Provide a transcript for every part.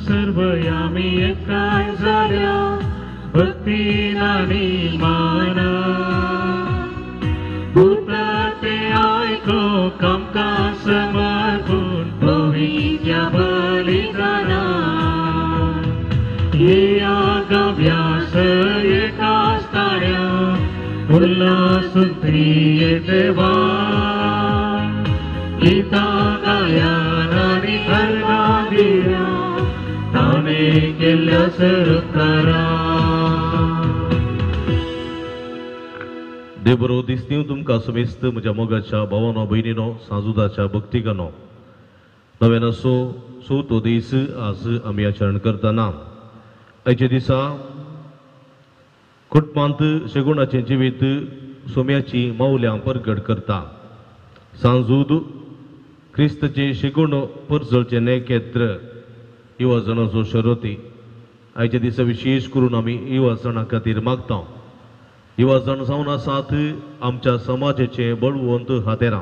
सर्व आमी एकठांय जाल्या भक्तीन आनी मानान भूता ते आयको कामकां समर्पून पवित्र बलिदानान येया गव्यास एका स्थान्या उल्हासून प्रिय देवा गीता गायान आनी खर्गा दिया ताणे केल्ल्या सरकारा. देव बरो दिसतीव तुमकां समेस्त म्हज्या मोगाच्या भावानो भयणीनो सांजुदाच्या भक्तिकानो नव्यान चवथो दीस आज आमी आचरण करतना आयच्या दिसा कुटुंबांत शेगुणाचें जिवीत सोम्याची मावल्यां परगट करता. सांजूद क्रिस्ताचें शेगुण परजळचें नेकेत्र युवाजणाचो शरती आयच्या दिसा विशेष करून आमी युवाजणां खातीर मागता. युवाजण जावन आसात आमच्या समाजाचे बळवंत हातेरां.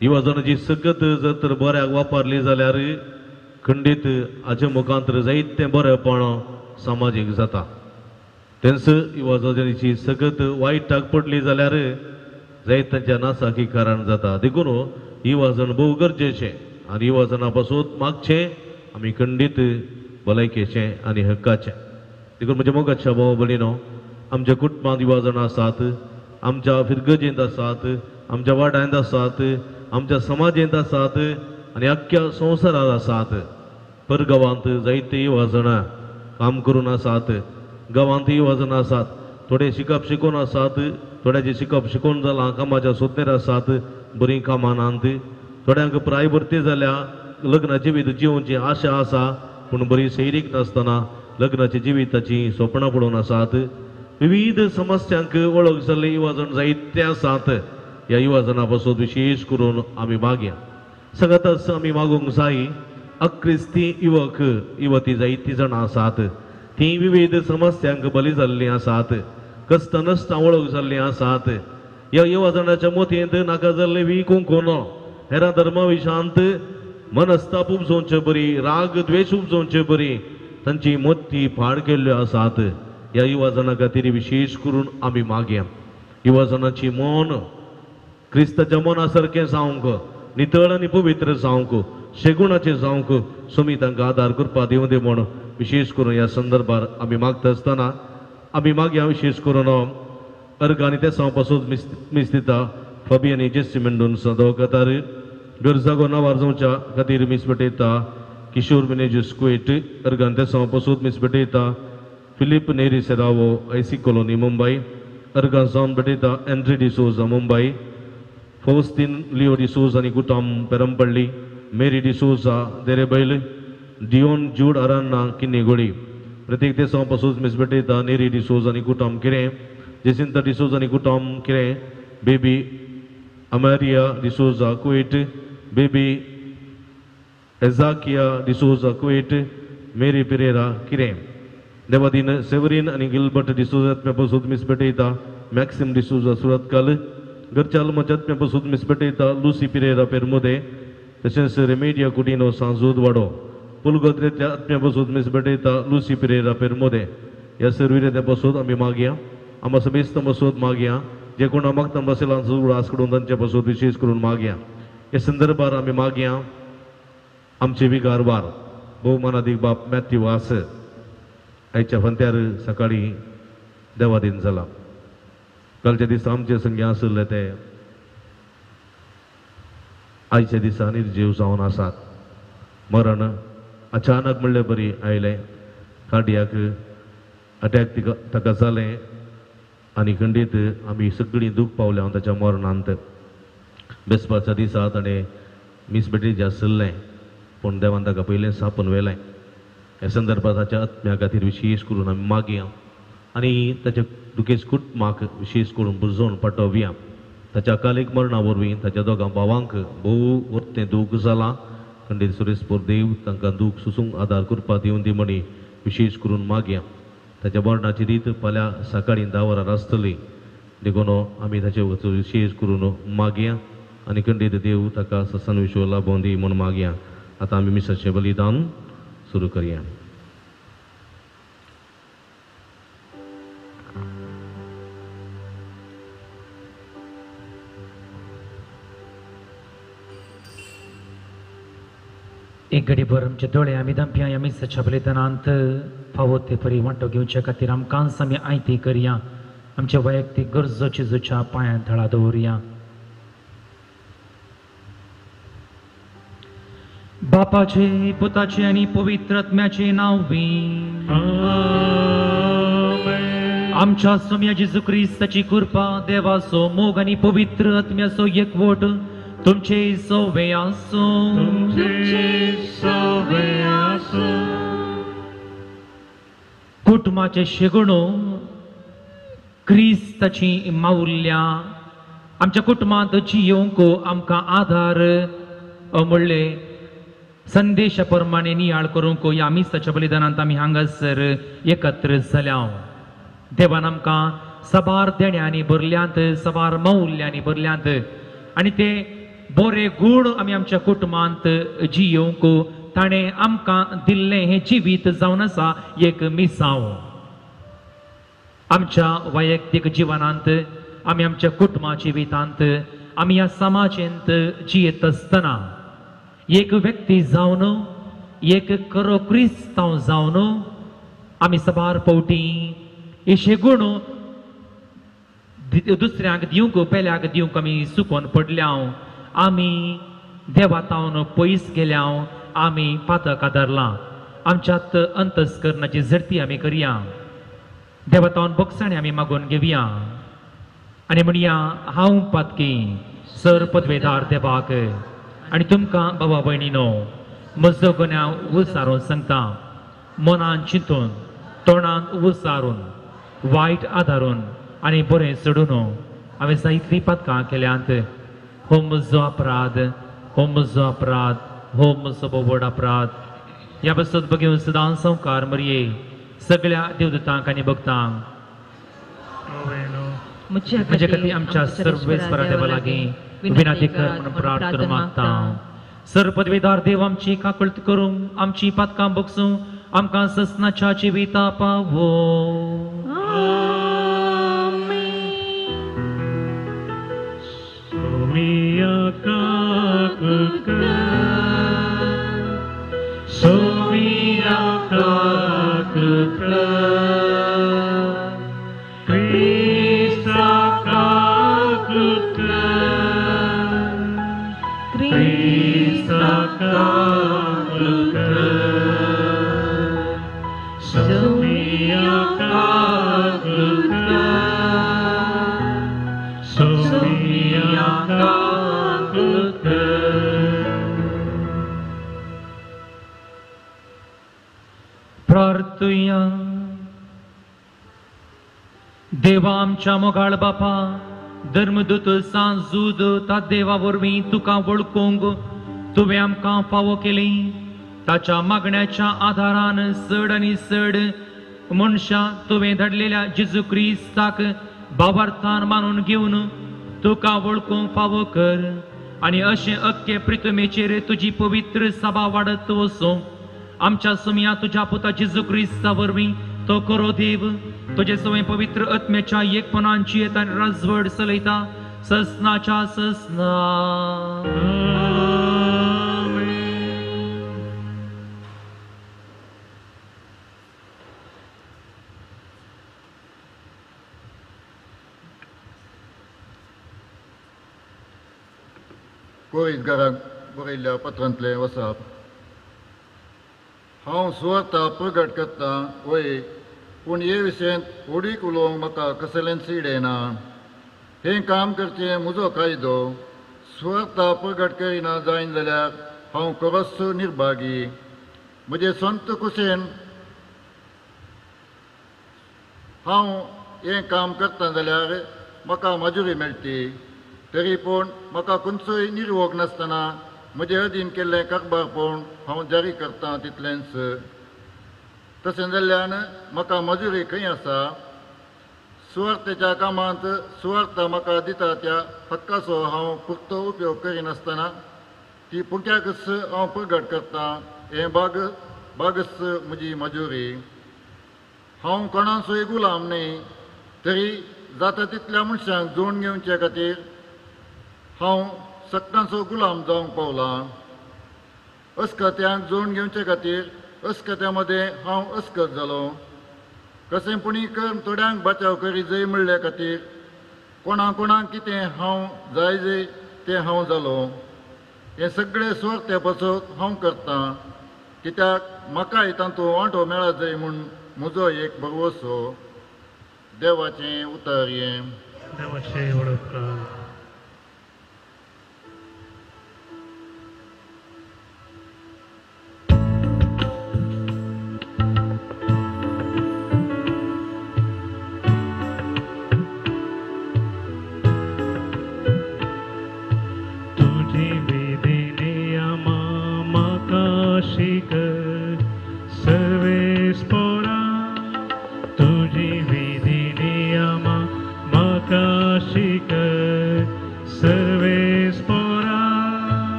युवाजणाची सकत जर तर बऱ्याक वापरली जाल्यार खंडीत हाचे मुखांतर जायतें बरेंपण समाजीक जाता. तेंच युवाजणाची सकत वायटाक पडली जाल्यार जायत तांच्या नासाकी कारण जाता. देखून युवाजण भोव गरजेचें आनी युवाजणां पासून मागचें आमी खंडीत भलायकेचें आनी हक्काचें. देखून म्हज्या मोगाच्या भाव भयणीनो आमच्या कुटुंबांत युवाजणां आसात, आमच्या फिरगजेंत आसात, आमच्या वाड्यांत आसात, आमच्या समाजेंत आसात आनी अख्ख्या संवसारार आसात. परगांवांत जायते युवाजणां काम करून आसात, गांवांत युवाजणां आसात, थोडे शिकप शिकून आसात, थोड्याचें शिकप शिकून जालां, कामाच्या सोदनेर आसात, बरीं कामां नात, थोड्यांक प्राय भरती जाल्या लग्नाची जिवीत जिवची आशा आसा पूण बरी सैरीक नासतना लग्नाच्या जिविताची सपनां पळोवन आसात. विविध समस्यांक वळख जाल्ले युवाजण जायते आसात. ह्या युवाजणां पासून विशेष करून आमी मागया. सगळ्यांत आमी मागूंक जाय अक्रिस्ती युवक युवती जायतीं जाणां आसात, तीं विविध समस्यांक बली जाल्लीं आसात, कश्टां नश्टां वळख जाल्लीं आसात. ह्या युवाजणाच्या मोतयेंत नाका जाल्लें वी कुंकुनो हेरां धर्मा विशांत मनस्ताप उपजोवचे बरी, राग द्वेश उपजोवचे बरी तांची मोती पाड केल्ल्यो आसात. ह्या युवाजणां खातीर विशेष करून आमी मागया. युवाजणाची मन क्रिस्ताच्या मना सारकें जावंक, नितळ आनी पवित्र जावंक, शेगुणाचें जावंक सोमी तांकां आदार करपा दिवं दी म्हूण विशेष करून ह्या संदर्भार आमी मागता आसतना आमी मागया. विशेष करून अर्ग आनी तेसांव पासून मिस दिता फबी आनी जेसी मेंडोन्सा दवकतार गरजागो नावार जावच्या खातीर मिस भेटयता किशोर मिनेजीस कुवेट अर्गान तेसांव पासून मिस भेटयता फिलीप नेरी सेरावो आयसी कॉलोनी मुंबय अर्गान जावन भेटयता एन्ड्री डिसोजा मुंबय फौस्तीन लिओ डिसोजा आनी कुटाम पेरमपल्ली मेरी डिसोजा देरेबैल डियोन जूड अरान्ना किन्नीगोळी प्रत्येक तेसांव पासून मिस भेटयता नेरी डिसोजा आनी कुटाम किरें जेसिंता डिसोजा आनी कुटाम किरें baby Amaria D'Souza Kuwait baby Ezakia D'Souza Kuwait Mary Pereira किरें देवादीन सेवरीन आनी गिलबर्ट डिसोजा पासून मिस भेटयता मॅक्सिम डिसोजा सुरतकाल घरच्या आल्माच्या पासून मिस भेटयता लुसी पिरेरा पेरमुदे तशेंच रेमेडिया कुटिनो सांजूद वाडो पुलगोत्रेंतल्या आत्म्या पासून मिस भेटयता लुसी पिरेरा पेरमुदे. ह्या सर्विरेत्या पासून आमी मागया आमा समेस्त पासून मागया जे कोण मागता बसला उडास करून तांचे पासून विशेष करून मागया. ह्या संदर्भार आमी मागया आमचे विगारवार भोवमानादीक बाप मॅथ्यू वास आयच्या फांत्यार सकाळीं देवादीन जाला. कालच्या दिसा आमचे संगी आशिल्ले ते आयच्या दिसा निर्जीव जावन आसात. मरण अचानक म्हणले बरी आयलें, कार्डियाक अटॅक ताका जालें आनी खंडीत आमी सगळीं दूख पावल्या ताच्या मरणांत. बेसपाच्या दिसा ताणें मीस भेटीचें आशिल्लें पूण देवान ताका पयलें सापून व्हेलें. ह्या संदर्भात ताच्या आत्म्या खातीर विशेश करून आमी मागया आनी ताच्या दुखेस्त कुटुंबाक विशेश करून बुजोवन पाठोवया. ताच्या अकालीक मरणा वरवीं ताच्या दोगां भावांक भोव वर्तें दूख जालां. खंडीत सुरेशपूर देव तांकां दूख सोसूंक आदार करपाक दिवन दी म्हणी विशेश करून मागया. ताच्या मरणाची रीत फाल्यां सकाळीं 10 वरां आसतली देखून आमी ताचे विशेश करून मागया आनी खंडीत देव ताका ससन विश्व लाभोवन दी म्हूण मागया. आतां आमी मिसाचें बलिदान सुरू करया. एक घडी भर आमचे दोळे आमी धांपया. ह्या मिसाच्या बलिदानांत फावो ते परी वांटो घेवचे खातीर आमकांच आमी आयती करया. आमच्या वैयक्तीक गरजो चिजूच्या पांयां थळा दवरुया. बापाचे पुताचे आनी पवित्र आत्म्याचे नांव आमच्या सोम्या जेजू क्रिस्ताची कृपा, देवाचो मोग आनी पवित्र आत्म्याचो एकवट तुमचे सवे आसूं. कुटुंबाचे शेगुणो क्रिस्ताची माउल्यां आमच्या कुटुंबांत जियोवंक आमकां आधार म्हणले संदेशा प्रमाणे नियाळ करूंक ह्या मिसाच्या बलिदानांत आमी हांगासर एकत्र जाल्या. देवान आमकां सबार देण्यांनी भरल्यांत, सबार मौल्यांनी भरल्यांत आनी ते बरे गूण आमी आमच्या कुटुंबांत जियोवंक ताणें आमकां दिल्लें हें जिवीत जावन आसा एक मिसांव. आमच्या वैयक्तीक जिवनांत आमी आमच्या कुटुंबा जिवितांत आमी ह्या समाजेंत जियेत आसतना एक व्यक्ती जावन, एक खरो क्रिस्तांव जावन आमी सबार फावटी हे गुण दुसऱ्यांक दिवंक पेल्याक दिवंक आमी सुकोन पडल्या. आमी देवातावन पयस गेल्या, आमी पातक आदारलां. आमच्यात अंतस्करणाची झडती आमी करया. देवातावन बोगसाणी आमी मागून घेवया आनी म्हणया, हांव पातकी सर पदवेदार देवाक आनी तुमकां बाबा भयणीनो म्हजो गुन्यांव उसारून सांगता. मनान चिंतून, तोंडान उसारून, वायट आदारून आनी बरें सोडून हांवें जायतीं पातकां केल्यांत. हो म्हजो अपराध, हो म्हजो अपराध, हो म्हजो व्हड अपराध. ह्या पासत बघून सदां संवकार मरये सगळ्या देवदूतांक आनी भक्तांक म्हजे खातीर आमच्या सर्वेस्परा देवा लागीं विनंती कर म्हणून प्रार्थना मागता. सर पदवेदार देव आमची काकळत करूंक, आमची पातकां बगसूं, आमकां ससनाच्या जिविता पावो. प्रार्थुया. देवा आमच्या मोगाळ बापा, धर्मदूत सांजूद ता देवा वरवीं तुका वळखूंक तुवें आमकां फावो केली. ताच्या मागण्याच्या आधारान चड आनी चड मनशां तुवें धाडलेल्या जेजू क्रिस्ताक भावार्थान मानून घेवन तुका वळखूंक फावो कर आनी अशें अख्खे प्रितमेचेर तुजी पवित्र सभा वाडत वचूं. आमच्या सुमया तुज्या पुता जेजू क्रिस्ता वरवीं तो करो देव तुजे सवय पवित्र आत्म्याच्या एकपणान जियेत आनी राजवट चलयता ससनाच्या ससना. कोरीतकारांक बरयल्ल्या पत्रांतलें वसाप. हांव सुवार्ता प्रगट करता वय पूण हे विशयांत व्हडीक उलोवंक म्हाका कसलेंच इडेना. हें काम करचें म्हजो कायदो. सुवार्था प्रगट करिना जायन जाल्यार हांव खरोच निर्भागी. म्हजे संत कुशेन हांव हें काम करता जाल्यार म्हाका मजुरी मेळटी, तरी पूण म्हाका खंयचोय निर्वोग नासतना म्हजे अधीन केल्लें कारबार पळोवन हांव जारी करता तितलेंच. तशें जाल्ल्यान म्हाका मजुरी खंय आसा? सुवार्थेच्या कामांत सुवार्थ म्हाका दिता त्या हक्काचो हांव पुरतो उपयोग करिनासतना ती पुक्याकच हांव प्रगट करता. हें बागच म्हजी मजुरी. हांव कोणाचोय गुलाम न्हय, तरी जाता तितल्या मनशांक जोडून घेवचे खातीर हांव सक्तांचो गुलाम जावंक पावलां. अस्कत्यांक जोडून घेवचे खातीर अस्कत्या मदें हांव अस्कत जालो. कशें पुणी करून थोड्यांक बचाव करी जय म्हणले खातीर कोणा कोणाक कितें हांव जाय जय तें हांव जालो. हें सगळें सुवार्थे पासत हांव करतां, कित्याक म्हाकाय तातूंत वांटो मेळत जाय म्हूण म्हजो एक भरवसो. देवाचें उतर हें. देवाचें वळख.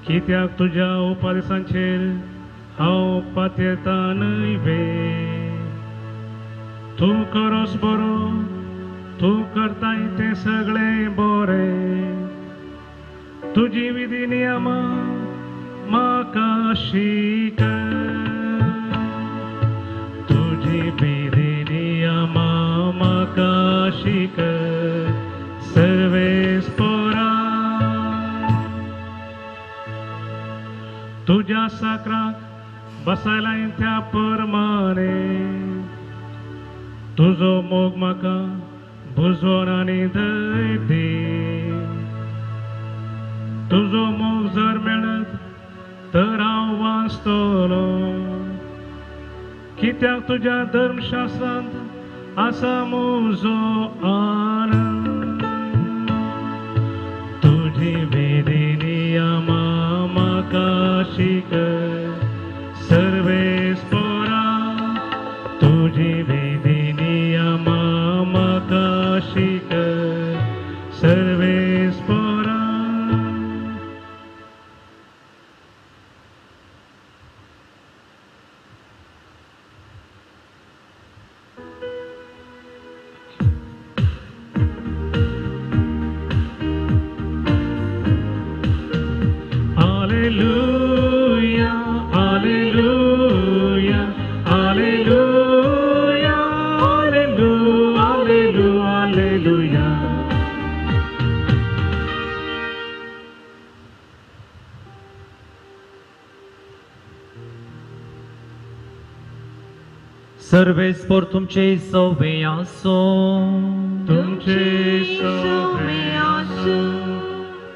कित्याक तुज्या उपादेसांचेर हांव पातयेता न्हय वे. तूं खरोच बरो, तूं करताय तें सगळें बरें. तुजी विधी नियमां म्हाका शिकय. तुजी विधी नियमां म्हाका शिकय सर्वेस्पोरा. तुज्या साकराक बसायलाय त्या परमाने. तुजो मोग म्हाका बुजवण आनी धैर्य दी. तुजो मोग जर मेळत तर हांव वाचतलो, कित्याक तुज्या धर्मशास्त्रांत आसा म्हजो आनंद. तुजी विधी नियमां म्हाका शिकय सर्वेस्पोरा. तुजी विधी नियमां म्हाका शिकय सर्वेस्पोरा. Alleluia, alleluia, alleluia, alleluia, alleluia, alleluia. सर्वेस्पोर तुमचे सवे आसो. तुमचे सवे आसो.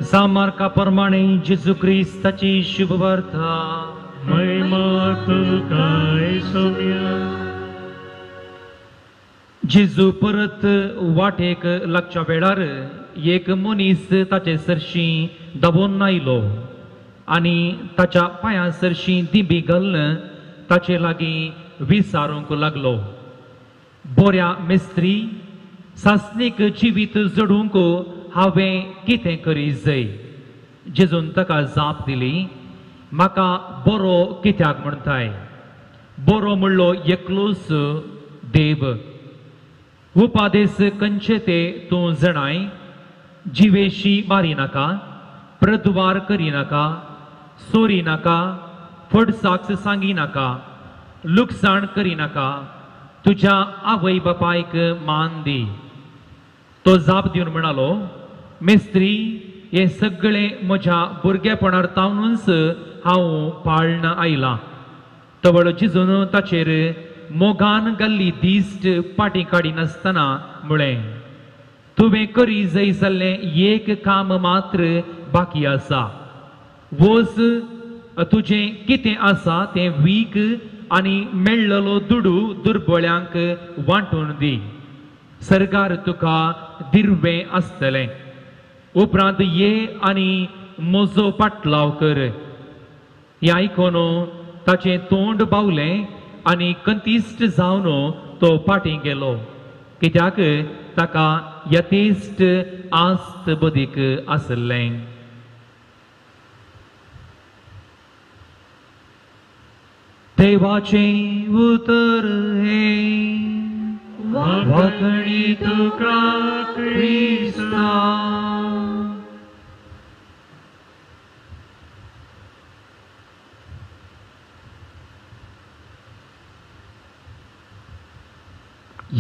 सामार्का प्रमाणे जेजू क्रिस्ताची शुभवार्ता. महिमा तुका सोम्या. जेजू परत वाटेक लागच्या वेळार एक मनीस ताचे सरशी दबोन आयलो आनी ताच्या पांयां सरशी दिंबी घालून ताचे लागीं विचारूंक लागलो, बऱ्या मिस्त्री, सासणीक जिवीत जडूंक हांवें कितें करी जाय? जेजून ताका जाप दिली, म्हाका बरो कित्याक म्हणटाय? बरो म्हणलो एकलोच देव. उपादेस खंयचे ते तूं जाणाय? जिवेशी मारी नाका, प्रद्वार करी नाका, चोरी नाका, फडसाक्स सांगी नाका, लुकसाण करी नाका, तुज्या आवय बापायक मान दी. तो जाप दिवन म्हणालो, मिस्त्री, हें सगळें म्हज्या भुरगेपणार तावनूच हांव पाळण आयलां. तवळ जेजून ताचेर मोगान घाल्ली दिश्ट पाटी काडिनासतना म्हळें, तुवें करी जाय जाल्लें एक काम मात्र बाकी आसा. वच तुजें कितें आसा तें वीक आनी मेळ्ळलो दुडू दुर्बळ्यांक वांटून दी. सरकार तुका दिर्वें आसतलें. उपरांत ये आनी म्हजो पाटलाव कर. हें आयकून ताचें तोंड बावलें आनी कंतिश्ट जावन तो फाटीं गेलो, कित्याक ताका यथेश्ट आस्त बदीक आसलें. देवाचें उतर हें वाखणी तुका क्रिस्ता.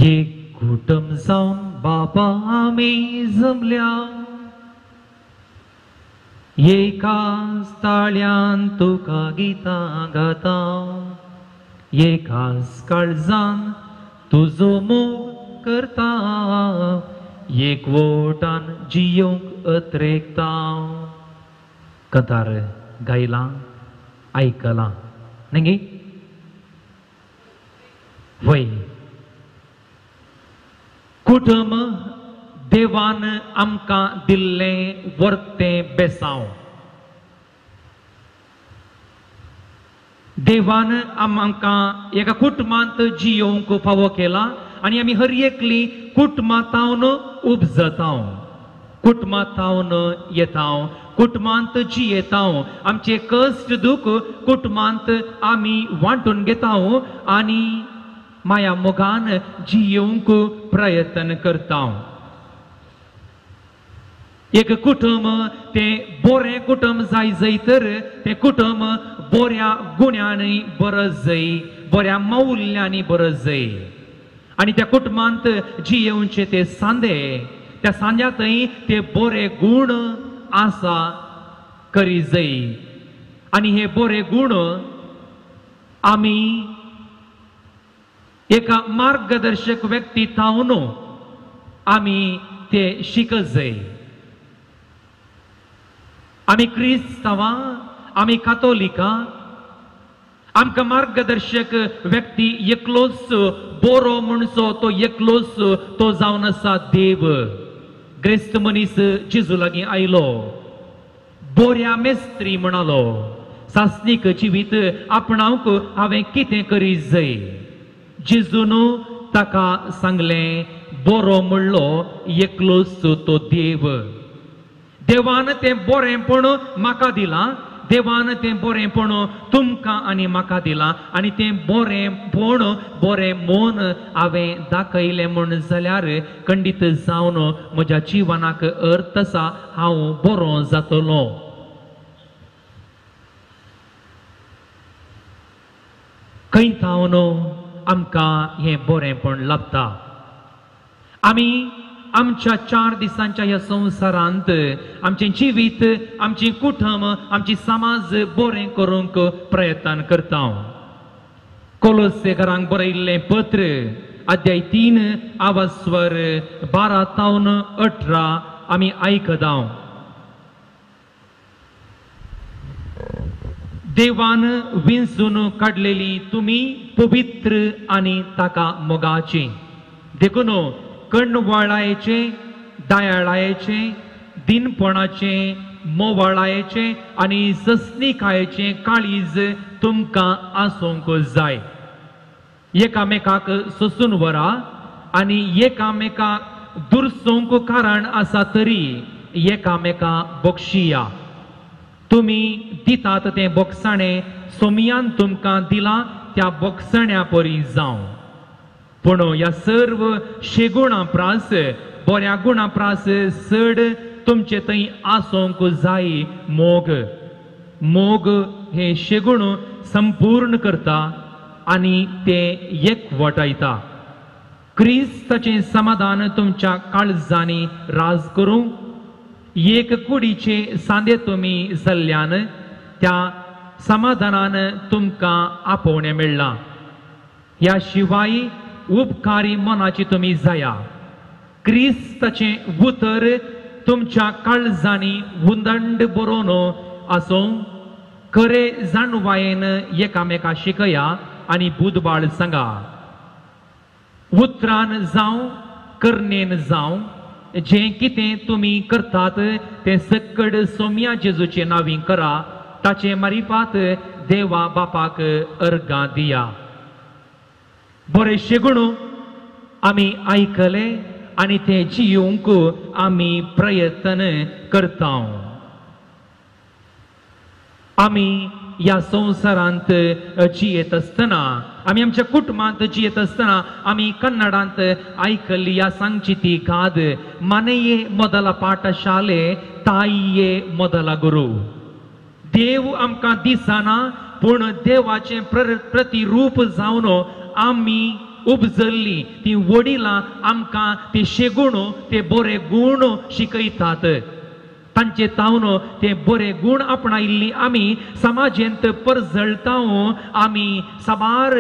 एक कुटुंब जावन बाबा आमी जमल्या, एकाच ताळ्यान तुका गितां गाता, एकाच काळजान तुजो मोग करता, एकवटान जियोंक अत्रेकता. कतार गायलां आयकलां न्ही वय. कुटुंब देवान आमकां दिल्लें वर्तें बेसांव. देवान आमकां एका कुटुंबांत जियोवंक फावो केला आनी आमी हर एकली कुटुंबांतावन उपजताव, कुटुंबांतावन येताव, कुटुंबांत जियेताव. आमचे कश्ट दुख कुटुंबांत आमी वांटून घेताव आनी माया मोगान जियोवंक प्रयत्न करता. एक कुटुंब तें बरें कुटुंब जाय जाय तर तें कुटुंब बऱ्या गुण्यांनी बरस जाय, बऱ्या मौल्यांनी बरस जाय. आनी त्या कुटुंबांत जियेवचे ते सांदे, त्या सांद्यांतय ते बरे गूण आसा करी जाय. आनी हे बरे गूण आमी एका मार्गदर्शक व्यक्ती थावन आमी ते शिकत जाय. आमी क्रिस्तांवां, आमी कातोलिकां, आमकां मार्गदर्शक व्यक्ती एकलोच बरो म्हणचो तो एकलोच तो जावन आसा देव. ग्रेस्त मनीस जेजू लागीं आयलो, बोऱ्या मेस्त्री म्हणालो, सासणीक जिवीत आपणावंक हांवें कितें करी जाय. जेजून ताका सांगलें, बरो म्हणलो एकलोच तो देव. देवान तें बरेंपण म्हाका दिलां, देवान तें बरेंपण तुमकां आनी म्हाका दिलां आनी तें बरेंपण बरें मन हांवें दाखयलें म्हूण जाल्यार खंडीत जावन म्हज्या जिवनाक अर्थ आसा, हांव बरो जातलो. खंय थावन आमकां हें बरेंपण लाभता? आमी आमच्या 4 दिसांच्या ह्या संवसारांत आमचें जिवीत, आमचें कुटुंब, आमची समाज बरें करूंक प्रयत्न करता. कोलोसेकारांक बरयिल्लें पत्र अध्याय 3 आवास्वर 12 तावन 18 आमी आयकता. देवान विंचून काडलेली तुमी पवित्र आनी ताका मोगाची, देखून कणवळायेचें, दयाळायेचें, दिनपणाचें, मोवाळायेचें आनी सस्निकायेचें काळीज तुमकां आसूंक जाय. एकामेकाक सोसून व्हरा आनी एकामेकाक दुरसूंक कारण आसा तरी एकामेका बक्षिया. तुमी दितात तें बोगसाणें सोमयान तुमकां दिलां त्या बोगसाण्या परी जावं. पूण ह्या सर्व शेगुणां प्रास, बऱ्या गुणां प्रास चड तुमचे थंय आसूंक जाय मोग. मोग हे शेगुण संपूर्ण करता आनी ते एकवटायता. क्रिस्ताचें समाधान तुमच्या काळजांनी राज करूं. एक कुडीचे सांदे तुमी जाल्ल्यान त्या समाधानान तुमकां आपोवणें मेळ्ळां. ह्या शिवाय उपकारी मनाची तुमी जाया. क्रिस्ताचें उतर तुमच्या काळजांनी उदंड बरोवन आसूं. खरे जाणवायेन एकामेका शिकया आनी बुदबाळ सांगा. उतरान जावं करणेन जावं जें कितें तुमी करतात तें सक्कड सोम्या जेजूचे नांवी करा. ताचे मारिफात देवा बापाक अर्गां दिया. बरे शेगुण आमी आयकले आनी ते जियोवंक आमी प्रयत्न करता. आमी ह्या संवसारांत जियेत आसतना, आमी आमच्या कुटुंबांत जियेत आसतना आमी कन्नडांत आयकल्ली ह्या सांगची ती गाद, मानये मोदला पाठशाले ताईये मोदला गुरू. देव आमकां दिसना पूण देवाचें प्रतिरूप जावन आमी उपजल्ली ती वडिलां आमकां ते शेगुण ते बरे गूण शिकयतात. तांचे तावन ते बरे गूण आपणायिल्ली आमी समाजेंत परजळटा, आमी साबार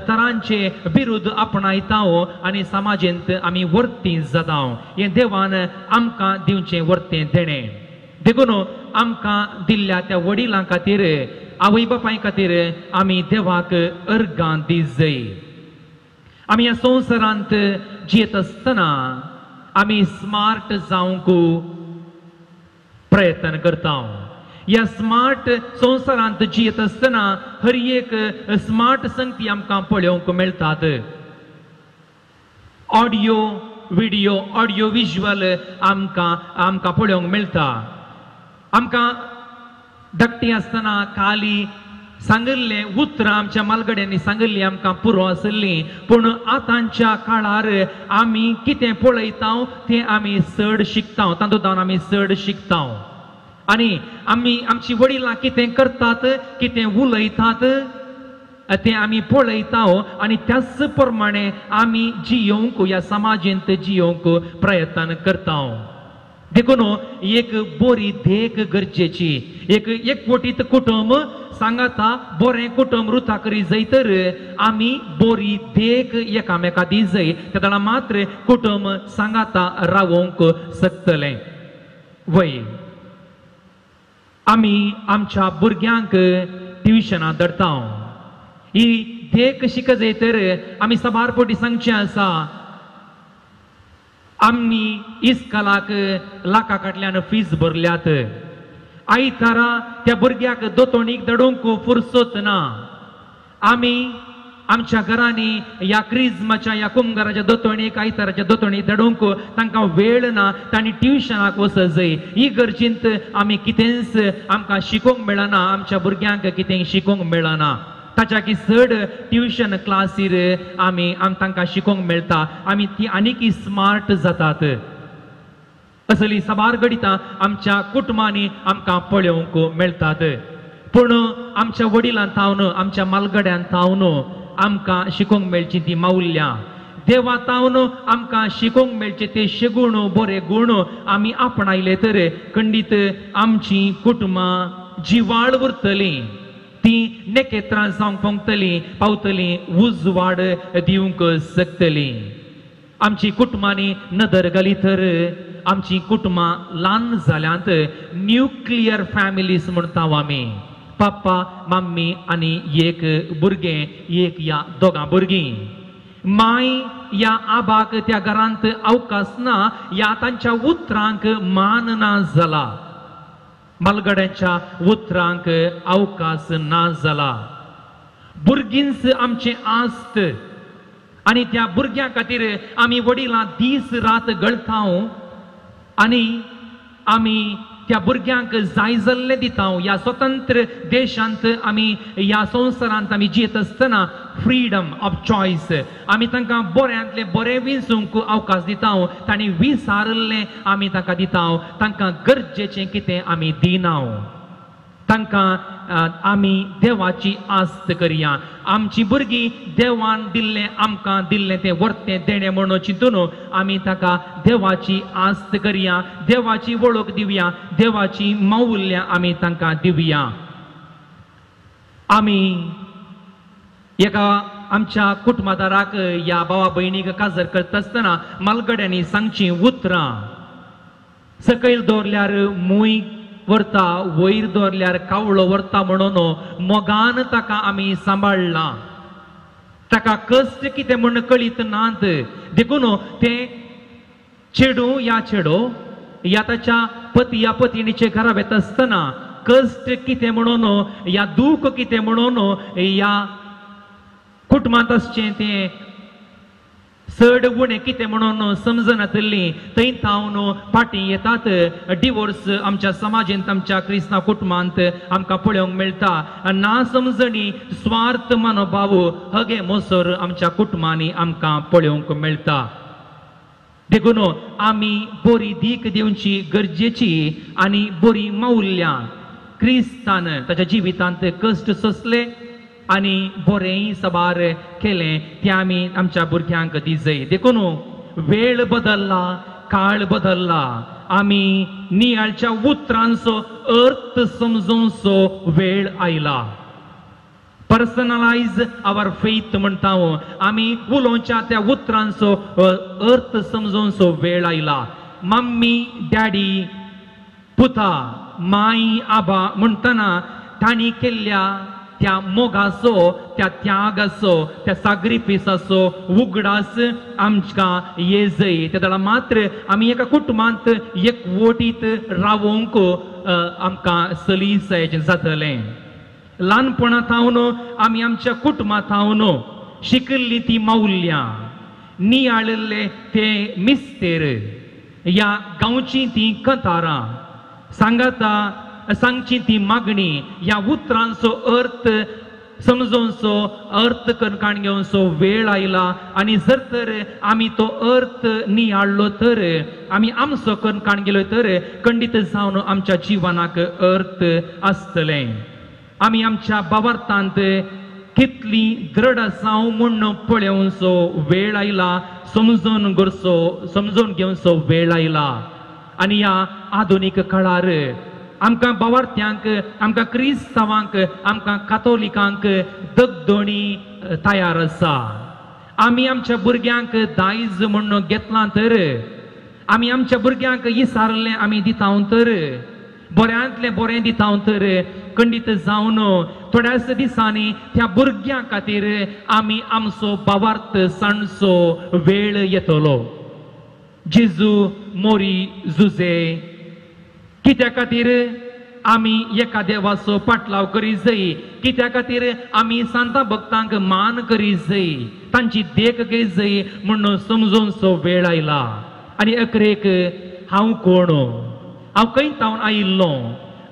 तरांचे विरुद्ध आपणायता आनी समाजेंत आमी वर्ती जाता. हें देवान आमकां दिवचें वर्तें देणें. देखून आमकां दिल्ल्या त्या वडिलां खातीर, आवय बापाय खातीर आमी देवाक अर्गां दिजय. आमी ह्या संवसारांत जियेत आसतना आमी स्मार्ट जावंक प्रयत्न करता. ह्या स्मार्ट संवसारांत जियेत आसतना हर एक स्मार्ट संगती आमकां पळोवंक मेळटात. ऑडियो व्हिडियो ऑडियो विज्युअल आमकां आमकां पळोवंक मेळटा. आमकां धाकटीं आसतना काली सांगिल्लें उतरां आमच्या मालगड्यांनी सांगिल्लीं आमकां पुरो आशिल्लीं, पूण आतांच्या काळार आमी कितें पळयता तें आमी चड शिकता, तातूंत आमी चड शिकता. आनी आमी आमची वडिलां कितें करतात कितें उलयतात तें आमी पळयता आनी त्याच प्रमाणे आमी जियोवंक ह्या समाजेंत जियोवंक प्रयत्न करता. देखून एक बरी देख गरजेची. एक एकवटीत कुटुंब सांगाता बरें कुटुंब रुता करी जाय तर आमी बरी देख एकामेका दी जाय, तेन्ना मात्र कुटुंब सांगाता रावोवंक शकतलें. वय आमी आमच्या भुरग्यांक ट्युशनां धाडटा. ही देख शिक जाय तर आमी साबार पटी सांगचें आसा. आमी इस्कलाक लाखा कडल्यान फीज भरल्यात, आयतारा त्या भुरग्याक दोतोणीक धाडूंक फुरसत ना. आमी आमच्या घरांनी ह्या क्रिजमाच्या ह्या कुमगाराच्या दोतोणीक आयताराच्या दोतोणीक धाडूंक तांकां वेळ ना, तांणी ट्युशनाक वचत जाय. ही गरजेंत आमी कितेंच आमकां शिकोवंक मेळना, आमच्या भुरग्यांक कितें शिकोवंक मेळना. ताच्या की चड ट्युशन क्लासीर आमी तांकां शिकोवंक मेळटा, आमी ती आनीक स्मार्ट जातात. असली साबार घडितां आमच्या कुटुंबांनी आमकां पळोवंक मेळटात. पूण आमच्या वडिलां थावन आमच्या मालगड्यां थावन आमकां शिकोवंक मेळची ती माउल्यां, देवा थावन आमकां शिकोवंक मेळचे ते शेगूण बरे गूण आमी आपणायले तर खंडीत आमची कुटुंबां जिवाळ उरतलीं, ती नेकेत्रां जावंक पावतलीं पावतलीं, उजवाड दिवंक शकतलीं. आमची कुटुंबांनी नदर घाली तर आमची कुटुंबां ल्हान जाल्यांत. न्युक्लियर फॅमिलीज म्हणटा आमी, पापा मम्मी आनी एक भुरगें, एक या दोगां भुरगीं. माय या आबाक त्या घरांत अवकाश ना, या तांच्या उतरांक मान ना जाला, मालगड्यांच्या उतरांक अवकाश ना जाला. भुरगींच आमचें आस्त आनी त्या भुरग्यां खातीर आमी वडिलां दीस रात गळता आनी आमी त्या भुरग्यांक जाय जाल्लें दिता. ह्या स्वतंत्र देशांत आमी ह्या संवसारांत आमी जियेत आसतना फ्रीडम ऑफ चॉयस आमी तांकां बऱ्यांतलें बरें विंचूंक अवकाश दिता, तांणी विचारिल्लें आमी तांकां दिता, तांकां गरजेचें कितें आमी दिना. तांकां आमी देवाची आस्त करया. आमची भुरगीं देवान दिल्लें आमकां दिल्लें तें वर्तें देणें म्हणून चिंतून आमी ताका देवाची आस्त करया, देवाची वळख दिवया, देवाची माउल्यां आमी तांकां दिवया. आमी एका आमच्या कुटुंबादाराक या भावा भयणीक काजर करता आसतना मालगड्यांनी सांगची उतरां, सकयल दवरल्यार मूय व्हरता, वयर दवरल्यार कावळो व्हरता म्हणून मोगान ताका आमी सांबाळ्ळां. ताका कश्ट कितें म्हूण कळीत नात, देखून तें चेडूं या चेडो या ताच्या पती या पतिणीचे घरा वेता आसतना कश्ट कितें म्हणून या दूख कितें म्हणून या कुटुंबांत आसचें तें चड उणें कितें म्हणून समजनातली थंय थावन फाटीं येतात. डिवोर्स आमच्या समाजेंत आमच्या क्रिस्तांव कुटुंबांत आमकां पळोवंक मेळटा. ना समजणी, स्वार्थ मनोभाव हगे मोसर आमच्या कुटुंबांनी आमकां पळोवंक मेळटा. देखून आमी बरी दीख दिवची गरजेची आनी बरी माउल्यां क्रिस्तान ताच्या जिवितांत कश्ट सोंसले आनी बरेंय साबार केलें तें आमी आमच्या भुरग्यांक दिजय. देखून वेळ बदल्ला, काळ बदल्ला, आमी नियाळच्या उतरांचो अर्थ समजूनसो वेळ आयला. पर्सनलायज our faith म्हणटा आमी उलोवच्या त्या उतरांचो अर्थ समजूनसो वेळ आयला. मम्मी डॅडी पुता माय आबा म्हणटना तांणी केल्ल्या त्या मोगाचो, त्या त्यागाचो, त्या साग्रिफिसाचो उगडास आमकां येजय. त्या वेळार मात्र आमी एका कुटुंबांत एकवटीत रावोंक आमकां सलीसायेचें जातलें. ल्हानपणा थावन आमी आमच्या कुटुंबा थावन शिकिल्ली ती माउल्यां, नियाळिल्ले ते मिस्तेर, ह्या गांवची ती कतारां, सांगाता सांगची ती मागणी, ह्या उतरांचो अर्थ समजोवचो, अर्थ कणकाण घेवचो वेळ आयला. आनी जर तर आमी तो अर्थ नियाळ्ळो तर, आमी आमचो कणकाण गेलो तर खंडीत जावन आमच्या जिवनाक अर्थ आसतलें. आमी आमच्या भावार्थांत कितली दृढ आसाव म्हूण पळोवचो वेळ आयला, समजून करचो, समजून घेवचो वेळ आयला. आनी ह्या आधुनीक काळार आमकां भावार्थ्यांक, आमकां क्रिस्तांवांक, आमकां कातोलिकांक दगदोणी तयार आसा. आमी आमच्या भुरग्यांक दायज म्हूण घेतलां तर, आमी आमच्या भुरग्यांक इसारलें आमी दिता तर, बऱ्यांतलें बरें दिता तर, खंडीत जावन थोड्याच दिसांनी त्या भुरग्यां खातीर आमी आमचो भावार्थ सांडचो वेळ येतलो. जेजू मोरी जुजे कित्या खातीर आमी एका देवाचो पाटलाव करी जाय, कित्या खातीर आमी सांता भक्तांक मान करी जाय, तांची देख घेय जाय म्हूण समजूनसो वेळ आयला. आनी अकरेक हांव कोण, हांव खंय थावन आयिल्लो,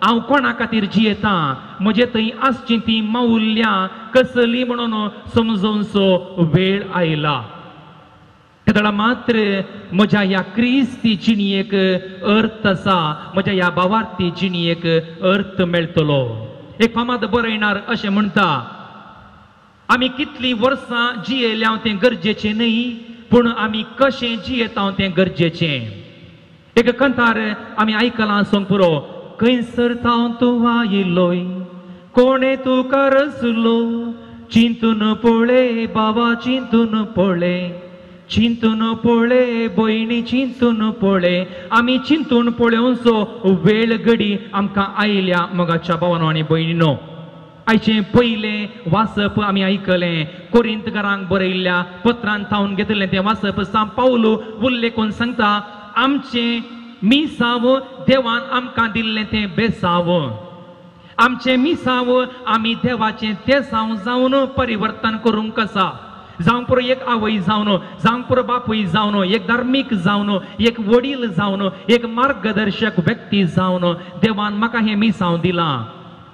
हांव कोणा खातीर जियेतां, म्हजे थंय आसची ती माउल्यां कसली म्हणून समजूनसो वेळ आयला. तेदळा मात्र म्हज्या ह्या क्रिस्ती जिणयेक अर्थ आसा, म्हज्या ह्या भावार्थी जिणयेक अर्थ मेळटलो. एक फामाद बरयणार अशें म्हणटा, आमी कितलीं वर्सां जियेल्या तें गरजेचें न्हय, पूण आमी कशें जियेता तें गरजेचें. एक कंतार आमी आयकलां आसूंक पुरो, खंयसर थावन तूं आयिल्लोय, कोणें तुका रचलो, चिंतून पळय बाबा चिंतून पळय, चिंतून पळय भयणी चिंतून पळय. आमी चिंतून पळोवचो वेळ घडी आमकां आयल्या मोगाच्या भावानो आनी भयणीनो. आयचें पयलें वाचप आमी आयकलें, कोरिंतकारांक बरयल्ल्या पत्रान थावन घेतिल्लें तें वाचप. सांत पावल उल्लेखून सांगता, आमचें मिसांव देवान आमकां दिल्लें तें बेसांव, आमचें मिसांव आमी देवाचें तेसांव जावन परिवर्तन करूंक आसा. जावंक पुरो एक आवय जावन, जावंक पुरो बापूय जावन, एक धार्मीक जावन, एक वडील जावन, एक मार्गदर्शक व्यक्ती जावन देवान म्हाका हें मिसांव दिलां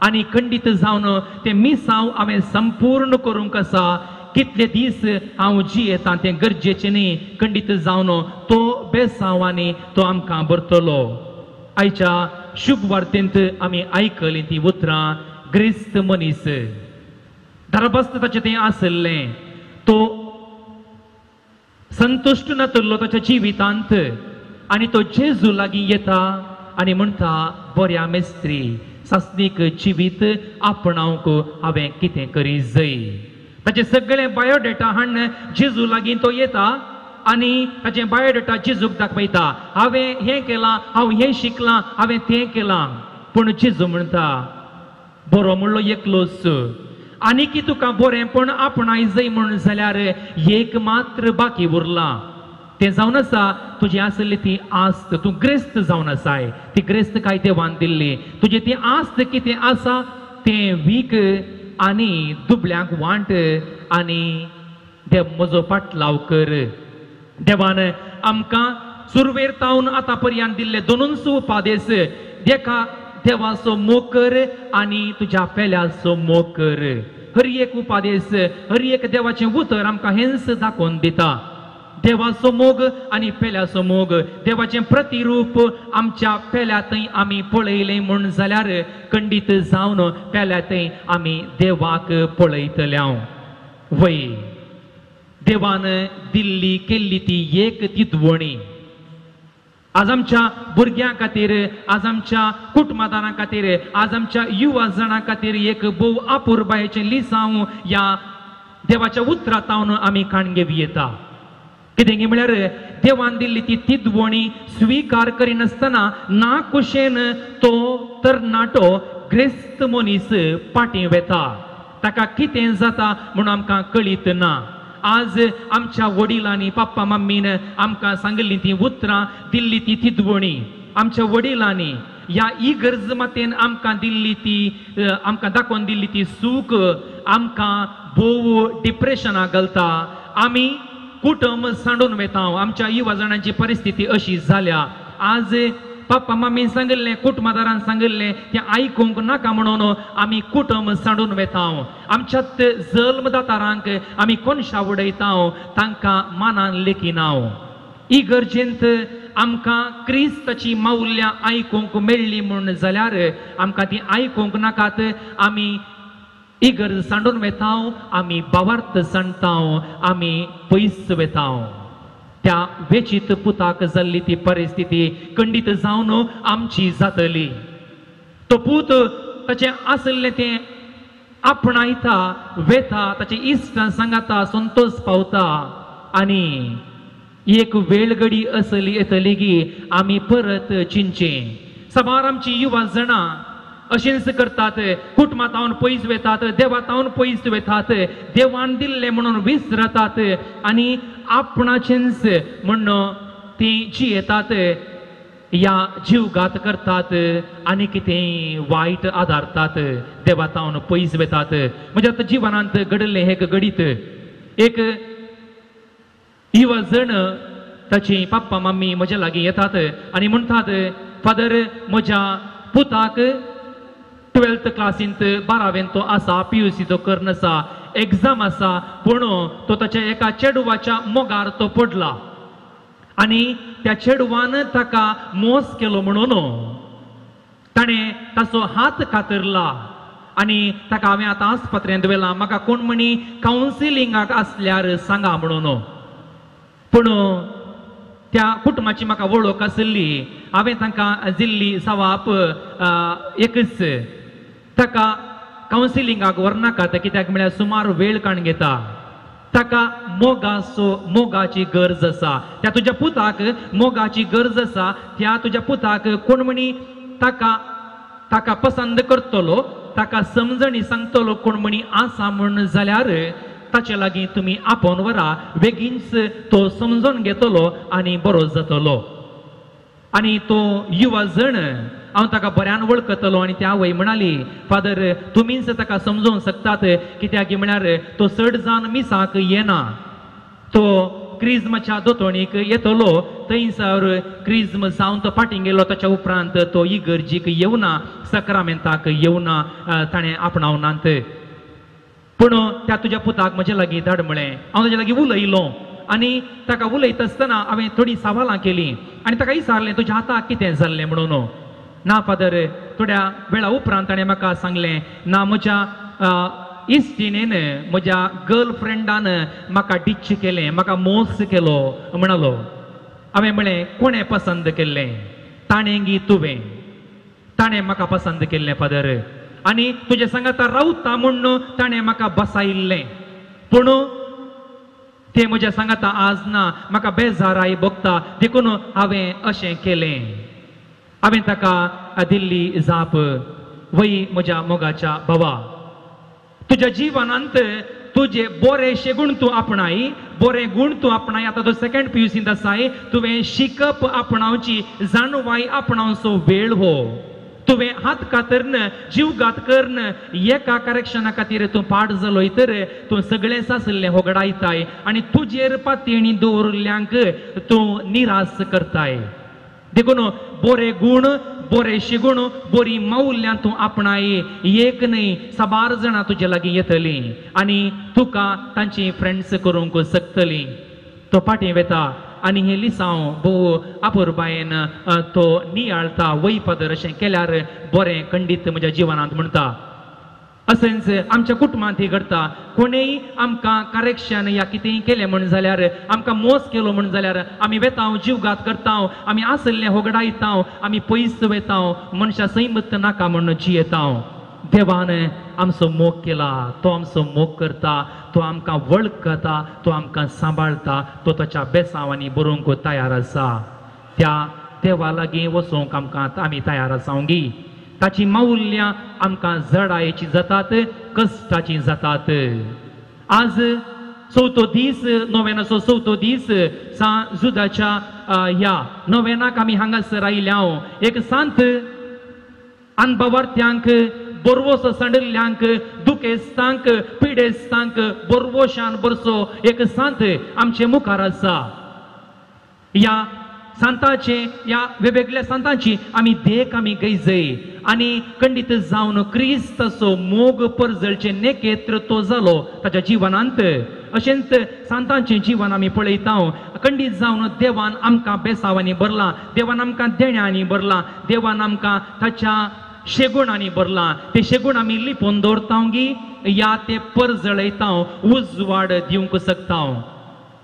आनी खंडीत जावन तें मिसांव हांवें संपूर्ण करूंक आसा. कितले दीस हांव जियेतां तें गरजेचें न्ही, खंडीत जावन तो बेसांव आनी तो आमकां भरतलो. आयच्या शुभ वार्तेंत आमी आयकलीं ती उतरां, ग्रेस्त मनीस दरबस्त ताचें तें आसलें, तो संतुश्ट नातलो ताच्या जिवितांत आनी तो जेजू लागीं येता आनी म्हणटा, बऱ्या मेस्त्री, सासणीक जिवीत आपणावंक हांवें कितें करी जाय. ताचें सगळें बायोडेटा हाडून जेजू लागीं तो येता आनी ताचें बायोडेटा जेजूक दाखयता, हांवें हें केलां, हांव हें शिकलां, हांवें तें केलां. पूण जेजू म्हणटा, बरो म्हणलो एकलोच, आनी की तुका बरेंपण आपणाय जाय म्हूण जाल्यार एक मात्र बाकी उरलां, तें जावन आसा तुजी आसली ती आस्त, तूं ग्रेस्त जावन आसाय, ती ग्रेस्त काय देवान दिल्ली, तुजी ती आस्त कितें आसा तें वीक आनी दुबल्यांक वांट आनी देव म्हजो पाटलाव कर. देवान आमकां सुरवेर तावन आतां पर्यंत दिल्ले दोनूच उपादेस, एका देवाचो मोग कर आनी तुज्या पेल्याचो मोग कर. हर एक उपादेस, हर एक देवाचें उतर आमकां हेंच दाखोवन दिता, देवाचो मोग आनी पेल्याचो मोग. देवाचें प्रतिरूप आमच्या पेल्या थंय आमी पळयलें म्हूण जाल्यार खंडीत जावन पेल्या थंय आमी देवाक पळयतले. वय देवान दिल्ली केल्ली ती एक तिदवणी आज आमच्या भुरग्यां खातीर, आज आमच्या कुटुंबादारां खातीर, आज आमच्या युवा जाणां खातीर एक भोव अपुरबायेचें लिसांव ह्या देवाच्या उतरांत आमी काण घेवं येता. कितें म्हळ्यार देवान दिल्ली ती तिदवणी स्विकार करिनासतना ना कुशेन तो तरणाटो ग्रेस्त मनीस फाटीं वेता, ताका कितें जाता म्हूण आमकां कळीत ना. आज आमच्या वडिलांनी, पप्पा मम्मीन आमकां सांगिल्ली ती उतरां, दिल्ली ती तिदवणी, आमच्या वडिलांनी ह्या इगर्ज मातेन आमकां दिल्ली ती, आमकां दाखोवन दिल्ली ती सूख आमकां भोव डिप्रेशनाक घालता. आमी कुटुंब सांडून वेता. आमच्या युवा जाणांची परिस्थिती अशी जाल्या. आज पप्पा मम्मीन सांगिल्लें, कुटुंबादारान सांगिल्लें तें आयकूंक नाका म्हणून आमी कुटुंब सांडून वेता. आमच्या जल्मदातारांक आमी कोनशा उडयता, तांकां मानान लेखिना. इगर्जेंत आमकां क्रिस्ताची मावल्यां आयकूंक मेळ्ळी म्हूण जाल्यार आमकां ती आयकूंक नाकात, आमी इगर्ज सांडून वेता, आमी बावार्थ सांडता, आमी पयस वेता. त्या वेचीत पुताक जाल्ली ती परिस्थिती खंडीत जावन आमची जातली. तो पूत ताचें आसलें तें आपणायता, वेता, ताचे इश्टां सांगाता संतोष पावता आनी एक वेळगडी असली येतली की आमी परत चिंचें. साबार आमची युवा जाणां अशेंच करतात, कुटुंबांत पयस वेतात, देवातावन पयस वेतात, देवान दिल्लें म्हणून विसरतात आनी आपणाचेंच म्हण ती जियेतात या जीवघात करतात आनी कितें वायट आदारतात, देवातावन पयस वेतात. म्हणजे आतां जिवनांत घडिल्लें एक घडीत, एक युवा जण ताची पप्पा मम्मी म्हज्या लागीं येतात आनी म्हणटात, फादर म्हज्या पुताक 12th क्लासींत 12वेंत तो आसा, PUC तो करून आसा, एग्जाम आसा, पूण तो ताच्या एका चेडवाच्या मोगार तो पडला आनी त्या चेडवान ताका मोस केलो म्हणून ताणें ताचो हात कातरला आनी ताका हांवें आतां आस्पत्रेंत व्हेला, म्हाका कोण म्हणी कावन्सिलिंगाक आसल्यार सांगा म्हणून. पूण त्या कुटुंबाची म्हाका वळख आशिल्ली, हांवें तांकां दिल्ली जवाब एकच, ताका कावन्सिलिंगाक व्हरनाकात, कित्याक म्हळ्यार सुमार वेळ काण घेता, ताका मोगाचो मोगाची गरज आसा, त्या तुज्या पुताक मोगाची गरज आसा, त्या तुज्या पुताक कोण म्हणी ताका ताका पसंद करतलो, ताका समजणी सांगतलो कोण म्हणी आसा म्हण जाल्यार ताचे लागीं तुमी आपोवन व्हरा, बेगीनच तो समजून घेतलो आनी बरो जातलो. आनी तो युवा जण हांव ताका बऱ्यान वळखतलो आनी त्या आवय म्हणाली, फादर तुमीच ताका समजोवंक शकतात, कित्याक म्हळ्यार तो चड जावन मिसाक येना, तो क्रिज्माच्या दोतोणीक येतलो, थंयसर क्रिज्म जावन तो फाटीं गेलो, ताच्या उपरांत तो इगर्जीक येवना, सक्रामेंताक येवना, ताणें आपणावनात. पूण त्या तुज्या पुताक म्हज्या लागीं धाड म्हळें. हांव ताज्या लागीं उलयलो आनी ताका उलयता आसतना हांवें थोडीं सवालां केलीं आनी ताका विचारलें, तुज्या हाताक कितें जाल्लें म्हणून. ना फादर, थोड्या वेळा उपरांत ताणें म्हाका सांगलें, ना म्हज्या इश्टिणेन, म्हज्या गर्लफ्रेंडान म्हाका डिच केलें, म्हाका मोस केलो म्हणालो. हांवें म्हळें, कोणें पसंद केल्लें? ताणें गी तुवें? ताणें म्हाका पसंद केल्लें फादर, आनी तुजे सांगाता रावता म्हूण ताणें म्हाका बसायिल्लें, पूण तें म्हज्या सांगाता आज ना, म्हाका बेजाराय भोगता, देखून हांवें अशें केलें. हांवें ताका दिल्ली जाप, वय म्हज्या मोगाच्या भावा, तुज्या जिवनांत तुजे बरेशे गूण तूं आपणाय, बरे गूण तूं आपणाय. आतां तूं सेकंड पीयूसींत आसाय, तुवें शिकप आपणावची, जाणवाय आपणावचो वेळ हो. तुवें हात कातरन, जीवघात करन एका करेक्शना खातीर तूं पाड जालोय तर तूं सगळें सासलें होगडायताय आनी तुजेर पातयेणी दवरिल्ल्यांक तूं निराश करताय. देखून बरे गूण, बरे शिगूण, बरी मौल्यां तूं आपणाय. एक न्हय साबार जाणां तुजे लागीं येतलीं आनी तुका तांची फ्रेंड्स करूंक शकतलीं. तो फाटीं वेता आनी हें लिसांव भोव अपुरबायेन तो नियाळता. वय फादर, अशें केल्यार बरें खंडीत म्हज्या जिवनांत म्हणटा. अशेंच आमच्या कुटुंबांत ही घडटा. कोणेय आमकां करेक्शन या कितेंय केलें म्हण जाल्यार, आमकां मोस केलो म्हण जाल्यार आमी वेता, जीवघात करता, आमी आसलें होगडायता, आमी पयस वेता, मनशां सैमत नाका म्हण जियेता. देवान आमचो मोग केला, तो आमचो मोग करता, तो आमकां वळखता, तो आमकां सांबाळटा, तो ताच्या बेसांवांनी बरोवंक तयार आसा. त्या देवा लागीं वचूंक आमकां आमी तयार आसा गी. ताची मौल्यां आमकां जडायेची जातात, कश्टाची जातात. आज चवथो दीस, नोवेनाचो चवथो दीस, सा जुदाच्या ह्या नोवेनाक आमी हांगासर आयल्या. एक सांत अनभवार्थ्यांक, बरवसो सांडिल्ल्यांक, दुखेस्तांक, पिडेस्तांक बरवशान बरसो एक सांत आमचे मुखार आसा. ह्या सांताचे, ह्या वेगवेगळ्या सांतांची आमी देख आमी गैजय आनी खंडीत जावन क्रिस्ताचो मोग परजळचे नेकेत्र तो जालो ताच्या जिवनांत. अशेंच सांतांचें जिवन आमी पळयता. खंडीत जावन देवान आमकां बेसावांनी भरलां, देवान आमकां देण्यांनी भरलां, देवान आमकां ताच्या शेगुणांनी भरलां. ते शेगुण आमी लिपोवन दवरता गी या ते परजळयता, उजवाड दिवंक शकता.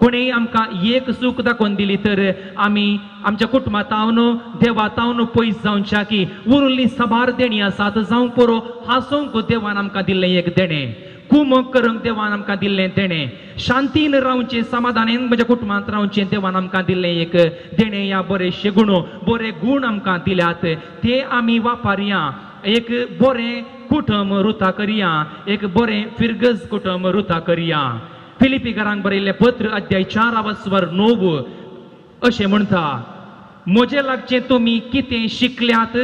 कोणेय आमकां एक सूख दाखोवन दिली तर आमी आमच्या कुटुंबातावन, देवातावन पयस जावच्या की उरिल्ली साबार देणी आसात जावंक पुरो. हांसूंक देवान आमकां दिल्लें एक देणें, कुमक करूंक देवान आमकां दिल्लें देणें, शांतीन रावचें, समाधानेन म्हज्या कुटुंबांत रावचें देवान आमकां दिल्लें एक देणें. ह्या बरे शेगुण, बरे गूण आमकां दिल्यात, ते आमी वापरया. एक बरें कुटुंब रुता करया, एक बरें फिरगज कुटुंब रुता करया. फिलिपीकारांक बरयल्लें पत्र अध्याय 4:9 अशें म्हणटा, म्हजे लागचें तुमी कितें शिकल्यात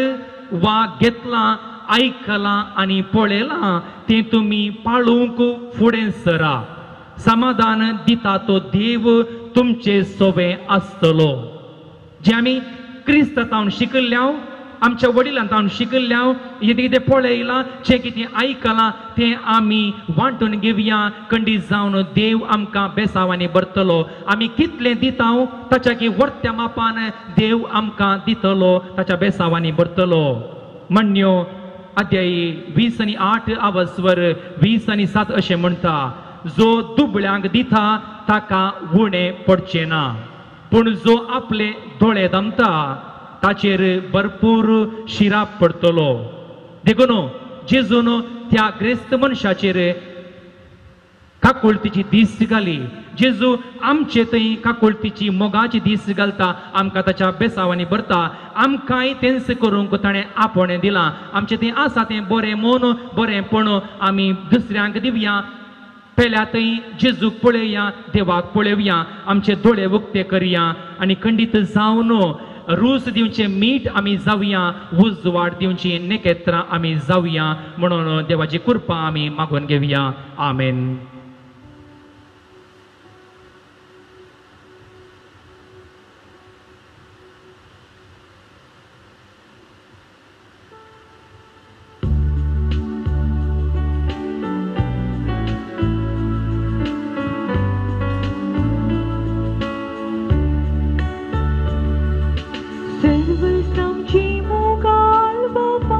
वा घेतलां, आयकलां आनी पळयलां तें तुमी पाळूंक फुडें सरा. समाधान दिता तो देव तुमचे सोबें आसतलो. जें आमी क्रिस्तांव शिकल्ल्या, आमच्या वडिलां तावन शिकल्ल्या, जें कितें पळयलां, जें कितें आयकलां तें आमी वांटून घेवया. खंडीत जावन देव आमकां बेसावांनी भरतलो. आमी कितलें दिता ताच्या की वर्त्या मापान देव आमकां दितलो, ताच्या बेसावांनी भरतलो. म्हण्यो अध्याय 20:8 20:7 अशें म्हणटा, जो दुबळ्यांक दिता ताका उणें पडचें ना, पूण जो आपले दोळे दमता ताचेर भरपूर शिराप पडटलो. देखून जेजून त्या ग्रेस्त मनशाचेर काकुळतीची दीस घाली. जेजू आमचे थंय काकुळतीची, मोगाची दीस घालता, आमकां ताच्या बेसावांनी भरता. आमकांय तेंच करूंक ताणें आपोवणें दिलां. आमचें थंय आसा तें बरें मन, बरेंपण आमी दुसऱ्यांक दिवया. पेल्या थंय जेजूक पळोवया, देवाक पळोवया, आमचे दोळे उक्ते करया आनी खंडीत जावन रूस दिवचें मीठ आमी जावया, उजवाड दिवची नेकेत्रां आमी जावया. म्हणून देवाची कृपा आमी मागून घेवया. आमेन. सर्वसांची मोगाल बाबा,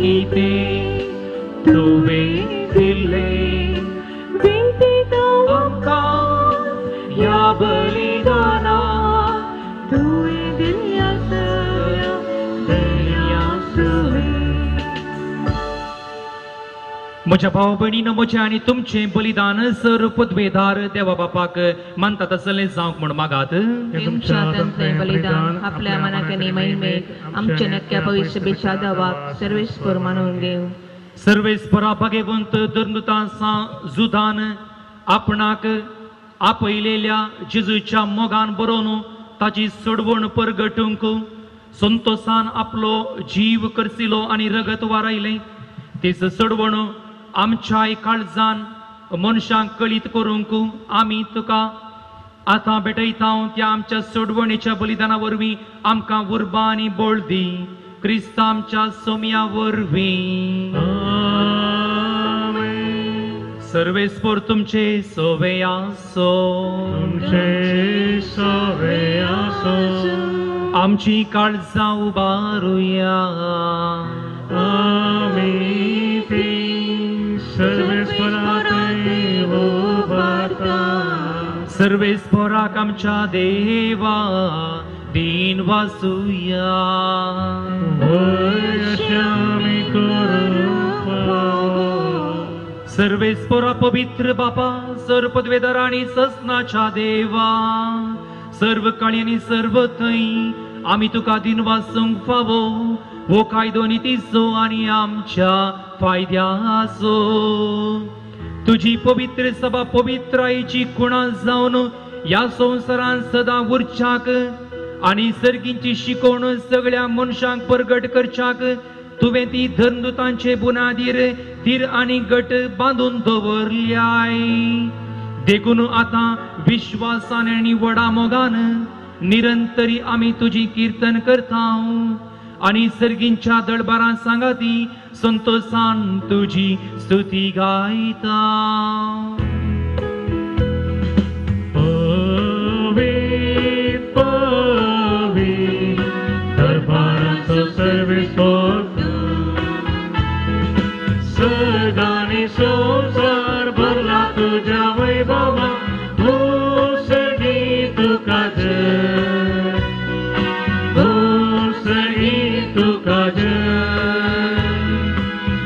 कितें तुवें दिल्लें आमकां ह्या बलिदाना तुवें दिल्या सगळ्या दर्या सुवें. म्हज्या भाव भयणीनो, म्हजें आनी तुमचें बलिदान सर पदवेदार देवा बापाक मानता तसलें जावंक म्हूण मागात. तुमच्या हातांतलें बलिदान आपल्या मनाक आनी महिमेक आमच्या नक्क्या भविष्य दावाक सर्वेस्पर मानून घेवं. सर्वेस्परा भागेवंत धर्मदुतां जुदान आपणाक आपयलेल्या जेजूच्या मोगान बरोवन ताची सोडवण परगटूंक संतोसान आपलो जीव करसिलो आनी रगत वारायलें. तीच सोडवण आमच्याय काळजान मनशांक कळीत करूंक आमी तुका आतां भेटयता. त्या आमच्या सोडवणेच्या बलिदाना वरवीं आमकां उर्बा आनी बळ दी. क्रिस्त आमच्या सोम्या वरवीं. सर्वेस्पर तुमचे सोवे आसो. तुमचे सोवे आसो. आमची काळजां उबारुया. आमी ती सर्वेस्पराक उबारता. सर्वेस्पराक आमच्या देवा दीन वासुया. आमी करूंक फावो. सर्वेस्परा पवित्र बापा, सर्व पदवेदार आनी ससनाच्या देवा, सर्व काळी आनी सर्व थंय आमी तुका दिन वासूंक फावो. हो कायदो नितीचो आनी आमच्या फायद्याचो. तुजी पवित्र सभा पवित्रायेची खुणा जावन ह्या संवसारान सदां उरच्याक आनी सर्गींची शिकवण सगळ्या मनशांक परगट करच्याक तुवें ती धर्मदुतांचे बुनादीर धीर आनी गट बांदून दवरल्याय. देखून आतां विश्वासान आनी व्हडा मोगान निरंतरी आमी तुजी किर्तन करता आनी सर्गींच्या दळबारां सांगाती संतोसान तुजी स्तुती गायता. पवित्र दरबाराचो सर्वेस्पर सदांनी संवसार भरला तुज्या वैभवान. भोसगी तुका जय, भोसगी तुका जय,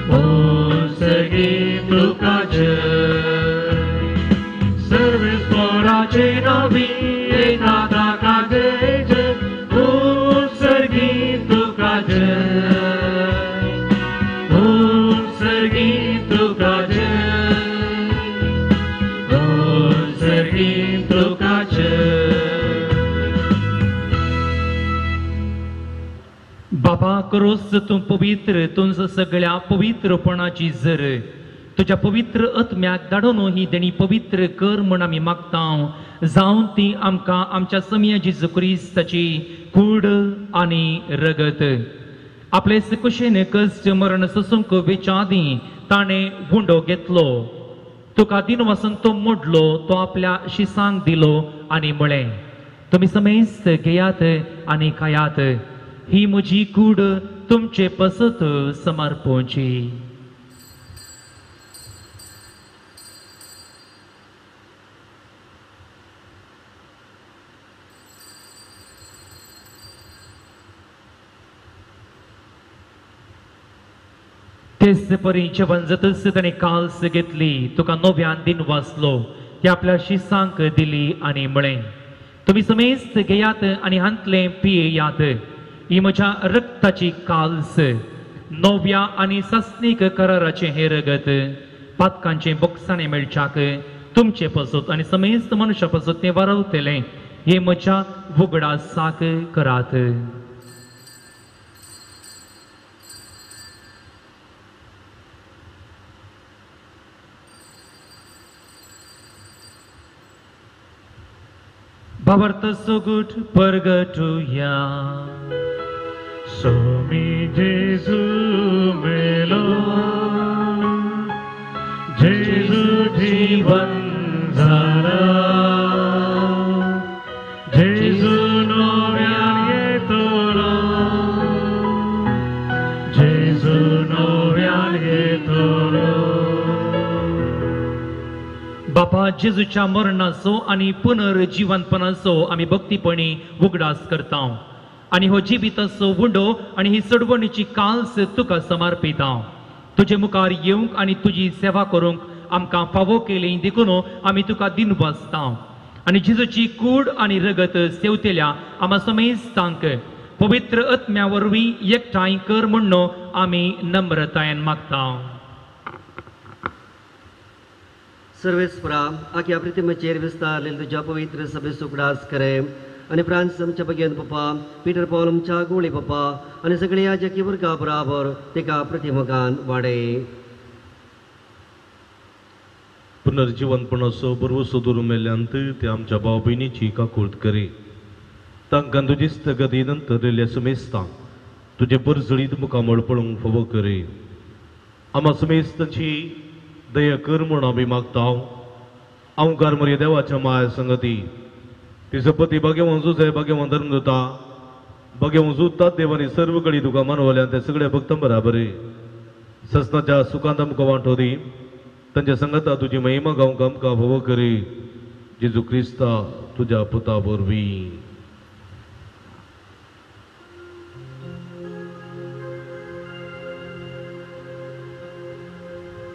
भोसगी तुका जय. सर्वेस्पराचे नांवी येता ताका जय जय. भोसगी तुका जय, भोसगी तुका जय, भोसगी तुका जय. बाबा क्रोस तूं पवित्र, तुंज सगळ्या पवित्रपणाची जर तुज्या पवित्र आत्म्याक धाडून ही देणी पवित्र कर म्हूण आमी मागता. जावन ती आमकां आमच्या समिया जेजू क्रिस्ताची कूड आनी रगत आपले कुशेन कश्ट मरण सोसूंक वेच्या आदीं ताणें गुंडो घेतलो. तुका दिनवासून तो मोडलो, तो आपल्या शिसांक दिलो आनी म्हळें, तुमी समेस्त घेयात आनी खायात, ही म्हजी कूड तुमचे पसत समर्पोवची. तेच परी जेवण जातच ताणें काल्स घेतली, तुका नव्यान दिन वाचलो, ती आपल्या शिसांक दिली आनी म्हळें, तुमी समेस्त घेयात आनी हांतलें पियेयात, ही म्हज्या रक्ताची काल्स, नव्या आनी सासणीक कराराचें हें रगत, पातकांचें बोगसाणें मेळच्याक तुमचे पसत आनी समेस्त मनुष्या पसत तें वारवतलें. हें म्हज्या उगडासाक करात. भावार्थ सोगूट परगटुया. स्वामी जेजू मेलो, जेजू जीवन झाला, जेजू नव्यान येतलो, जेजू बापा जेजूच्या मरणाचो आनी पुनर्जिवनपणाचो आमी भक्तीपणी उगडास करता आनी हो जिविताचो उंडो आनी ही चडवणीची काल्स तुका समर्पिता. तुजे मुखार येवंक आनी तुजी सेवा करूंक आमकां फावो केली देखून आमी तुका दिनवासता आनी जेजूची कूड आनी रगत सेवतेल्या आमा समेस्तांक पवित्र आत्म्या वरवीं एकठांय कर म्हण्ण आमी नम्रतायेन मागता. सर्वेस्परा आख्या प्रतिमेचेर विस्तारलेले तुज्या पवित्र सभेचो उगडास करे आनी फ्रांस आमच्या भगेन पप्पा, पिटर पॉल आमच्या गोळी पप्पा आनी सगळ्या जकी वर्गा बराबर तिका प्रतिमगान वाडे. पुनर्जिवनपणाचो बरवसो दवरून मेल्ल्यांत ते आमच्या भाव भयणीची काकूळत करी. तांकां तुजी स्थगती नंतर येयल्ल्या सुमेस्तांक तुजें परजळीत मुखामळ पळोवंक फावो करी. आमा सुमेस्तांची दया कर म्हूण आमी मागता. अवकार मरे देवाच्या माया संगती ती सपती भाग्यवान जुजय भाग्यवान धर्म दिता भाग्यवान जुतात देवानी सर्व कडी तुका मानवल्यान ते सगळे भक्तां बराबर ससनाच्या सुखांत आमकां वांटो दी. तांच्या संगता तुजी महिमा गावंक आमकां भोव करी. जेजू क्रिस्ता तुज्या पुता वरवीं.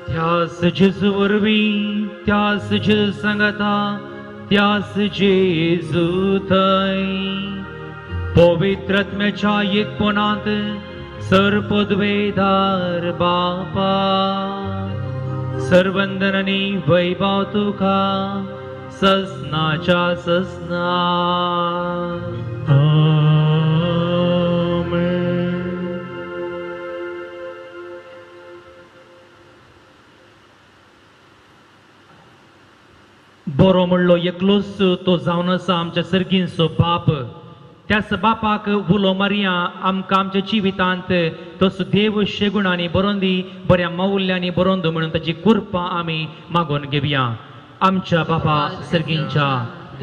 त्यास जेजू वरवीं, त्यास जेजू सांगता, त्यास जेजू थंय पवित्र आत्म्याच्या एकपणांत सर्वपदवेदार बापा सर्वंदनानी वैभव तुका ससनाच्या ससना. बरो म्हणलो एकलोच तो जावन आसा आमच्या सर्गींचो बाप. त्याच बापाक उलो मारया आमकां आमच्या जिवितांत तसो देव शेगुणांनी बरोवन दी, बऱ्या माउल्यांनी बरोवन दी म्हणून ताची कृपा आमी मागून घेवया. आमच्या बापा सर्गींच्या,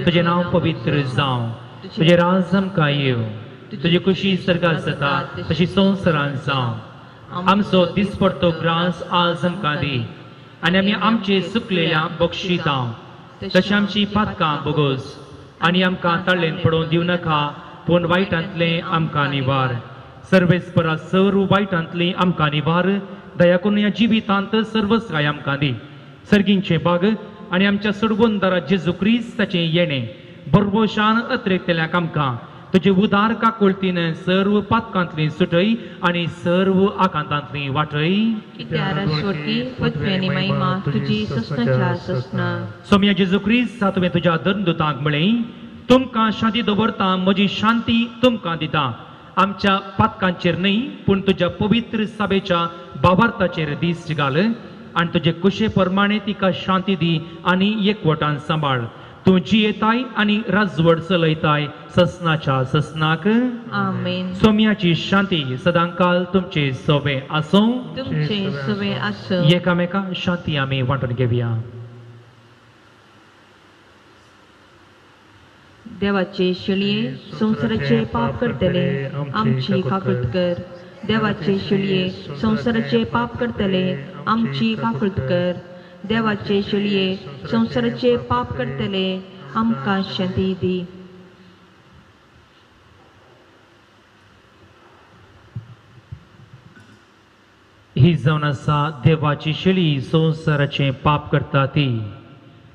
तुजें नांव पवित्र जावं, तुजें राज आमकां येवं, तुजी खुशी सर्गात जाता तशी संवसारांत जावं. आमचो दिसपडतो ग्रास आज आमकां दी आनी आमी आमचे चुकलेल्या बक्षिता तशें आमची पातकां बोगोस आनी आमकां ताळ्ळेन पडोवन दिवं नाका, पूण वायटांतलें आमकां निवार. सर्वेस्परा सर्व वायटांतलीं आमकां निवार. दया करून ह्या जिवितांत सर्वस्राय आमकां दी. सर्गींचे बाग आनी आमच्या सोडवणदारा जेजू क्रिस्ताचें येणें बरवशान अत्रेकतल्यांक आमकां तुजे उदार काकुळतीन सर्व पातकांतली सुटय आनी सर्व आकांतांतली वाटय. सोम्या जेजू क्रिस्त तुवें तुज्या धर्मदूतांक म्हळें, तुमकां शांती दवरता, म्हजी शांती तुमकां दिता. आमच्या पातकांचेर न्हय पूण तुज्या पवित्र सभेच्या भावार्थाचेर दीस घाल आनी तुजे कुशे प्रमाणे तिका शांती दी आनी एकवटान सांबाळ. तूं जियेताय आनी राजवट चलयताय ससनाच्या ससनाक. आमेन. सोम्याची शांती सदांकाल तुमचे सोबे आसूं. तुमचे सोबे आसूं. एकामेका शांती आमी वांटून घेवया. देवाचे शेळये संवसाराचे पाप करतले आमची काकूळत कर. देवाचे शेळये संवसाराचे पाप करतले आमची काकूळत कर. देवाचे शेळये संवसाराचे पाप करतले आमकां शांती दी. ही जावन आसा देवाची शेळी संवसाराचें पाप करता ती.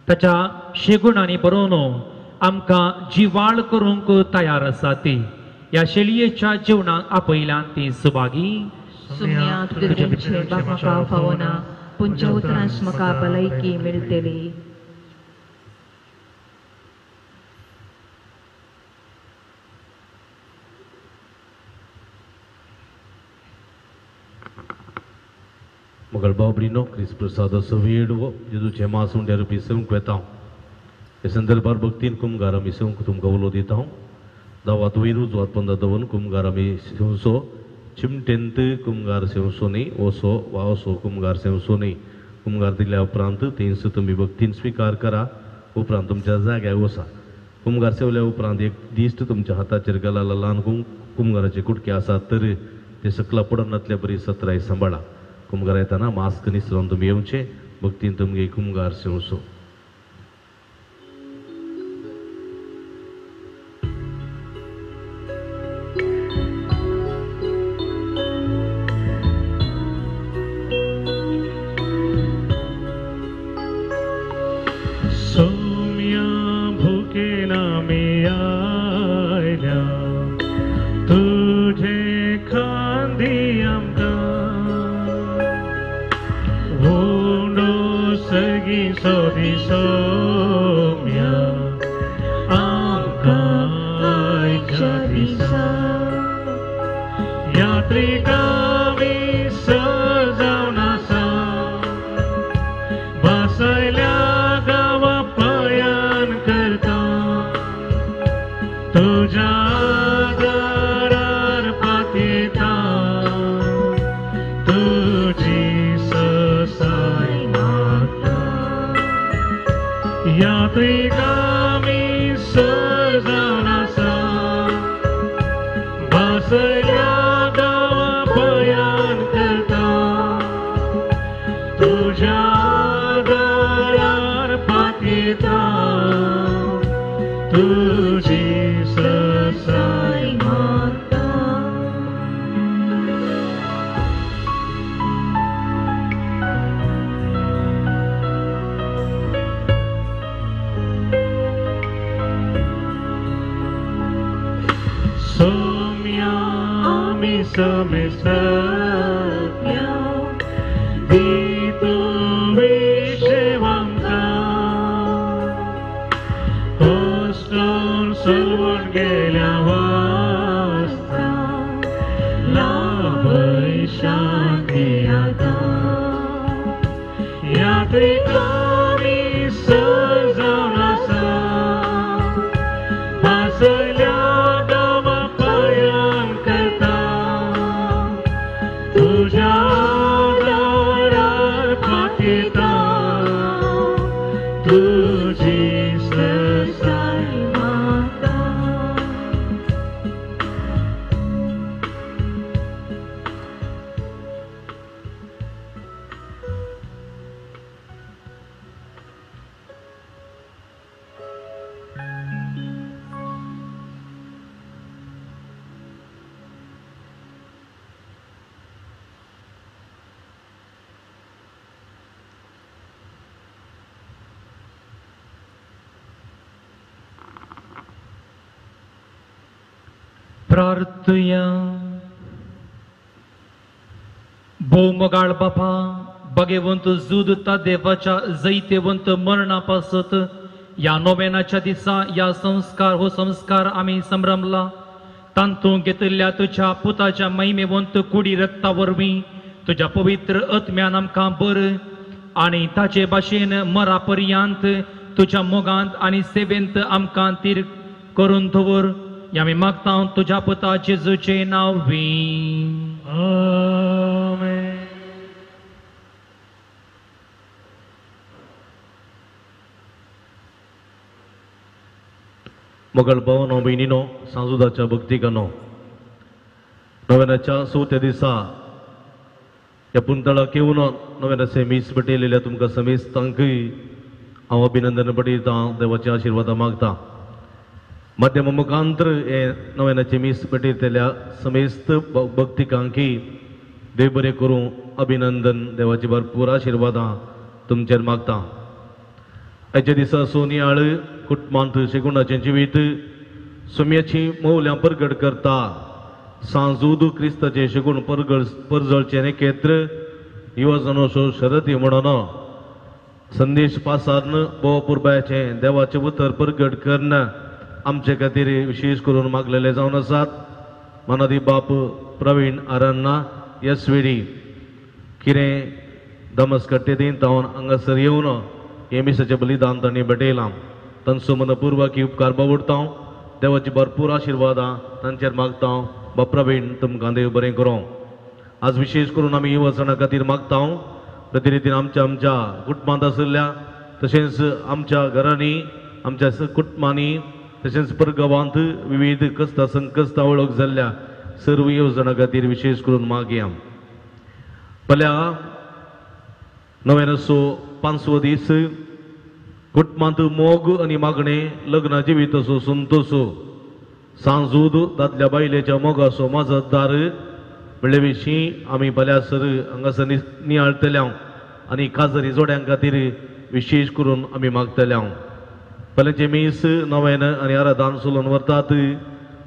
ताच्या शेगुणांनी बरोवन आमकां जिवाळ करूंक तयार आसा ती. ह्या शेळयेच्या जेवणाक आपयल्यान ती सुभागी. सुम्या तुजें म्हाका फावना, पूण उतरांस म्हाका भलायकी मेळटली. मगळ बाबडीनो क्रिस्त प्रसादाचो वेळ जेजूचें मांस उंड्या रुपी सेवंक वेता. हे संदर्भार भक्तीन कुमगार आमी सेवंक तुमकां उलो दिता. दावात वयर उजवात पंदा दवरून कुमगार आमी सेवचो. चिमटेंत कुमगार सेवचो न्ही, ओसो वा ओसो कुमगार सेवचो न्ही. कुमगार दिल्या उपरांत तेंच तुमी भक्तीन स्विकार करा. उपरांत तुमच्या जाग्यार वसा. कुमगार सेवल्या उपरांत एक दिश्ट तुमच्या हाताचेर घाला. ल्हान कुमगाराचे कुटके आसात तर ते सकला पडनातल्या बरी सत्राय सांबाळा. कुमगार येताना मास्क निसरून तुमी येवचे. भक्तीन तुमगे कुमगार सेवचो. सगी सोदी सोम्या आमकां आयच्या दिसा यात्रिकामी सजावन आसा भासयल्या गांवा पयान करता तुज्या दारार पातयेता तुजी ससाय मागता यात्रिकामी सजावन आसा भासयल्या गांवा पयान करता तुज्या दारार पातयेता तुजी ससाय मागता. सोम्या आमी समेस्तल्या दी तूं विशेव आमकां कोसळून सलवण गेल्या वास्ता लाभय शांती आतां यात्रिकामी सजावन आसा भासयल्या गांवा पयान करता तुज्या दारार पातयेता तुजी ससाय मागता. प्रार्थुया. भोवमोगाळ बापा, बगेवंत जुदता देवाच्या जैतेवंत मरणा पासत ह्या नोवेनाच्या दिसा ह्या संस्कार हो संस्कार आमी संभ्रमला. तांतूंत घेतिल्ल्या तुज्या पुताच्या महिमेवंत कुडी रक्ता वरवीं तुज्या पवित्र आत्म्यान आमकां बर आनी ताचे भाशेन मरा पर्यंत तुज्या मोगांत आनी सेवेंत आमकां तीर करून दवर. ह्या आमी मागता तुज्या पुता जेजूचें नांव वी. आमेन. मोगल भावनो भयणीनो, सांजुदाच्या भक्तिकानो, नव्याच्या चवथ्या दिसा ह्या पुंतळाक येवन नव्याचे मीस भेटयलेल्या तुमकां समेस्तांकय हांव अभिनंदन पटयतां, देवाच्या आशिर्वादा मागता. माध्यम मुखांतर हे नव्याचे मीस भेटयतल्या समेस्त भक्तिकांकी देव बरें करूं अभिनंदन, देवाची भरपूर आशिर्वादां तुमचेर मागता. आयच्या दिसा सोनियाळ कुटुंबांत शेगुणाचें जिवीत सुम्याची मौल्यां परगट करता. सांजूद क्रिस्ताचें शेगूण परजळचें नेकेत्र युवजनोशो शरती म्हणून संदेश पासारन भोव पुरबायाचें देवाचें उतर परगट करून आमचे खातीर विशेश करून मागलेले जावन आसात. मानादी बाप प्रवीण आरन्ना एस व्ही डी किरें दमसकट्टे तावन हांगासर येवन हे मिसाचें बलिदान तांणी भेटयलां. तांचो मनपूर्वक उपकार बावडटा, देवाची भरपूर आशिर्वादां तांचेर मागता. बाप प्रवीण तुमकां देव बरें करूं. आज विशेश करून आमी युवजणां खातीर मागता. प्रतिनिधीन आमच्या आमच्या कुटुंबांत आशिल्ल्या तशेंच आमच्या घरांनी आमच्या कुटुंबांनी तशेंच परगांवांत विविध कस्ता संकस्ता वळख जाल्ल्या सर्व येवजणां खातीर विशेश करून मागया. पल्या नव्यानसो पांचवो दीस कुटुंबांत मोग आनी मागणें लग्न जिविताचो संतोसो सांजूद दादल्या बायलेच्या मोगाचो माजतदार म्हणले विशीं आमी फाल्यां हांगासर नियाळटले आनी काजरी जोड्यां खातीर विशेश करून आमी मागतले. फाल्यांचें मीस नव्यान आनी आराधान सोलून व्हरतात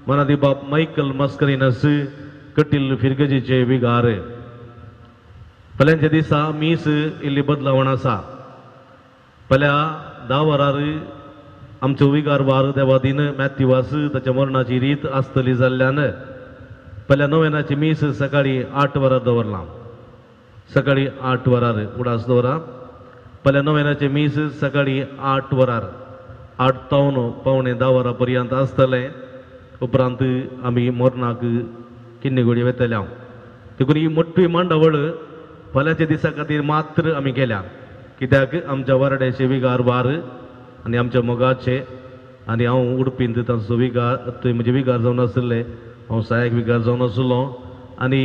मनादी बाप मायकल मास्करिनस कटील फिरगजीचे विगार. फाल्यांच्या दिसा मीस इल्ली बदलावण आसा. फाल्यां 10 वरार आमचो विगार वार देवादीन मॅथ्यूवास ताच्या मरणाची रीत आसतली जाल्ल्यान फाल्यां नोवेनाची मीस सकाळीं 8 वरार दवरलां. सकाळीं 8 वरार उडास दवरा. फाल्यां नोवेनाचें मीस सकाळीं 8 वरार 8 तावन 9:45 वरां पर्यंत आसतलें. उपरांत आमी मोरनाक किन्नी घोडी वेतले हांव. देखून ही मोठी मांडावळ फाल्यांच्या दिसा खातीर मात्र आमी केल्या, कित्याक आमच्या वारड्याचे विगार वार आनी आमच्या मोगाचे आनी हांव उडपींत तांचो विगार थंय म्हजे विगार जावन आशिल्ले, हांव सहायक विगार जावन आशिल्लो आनी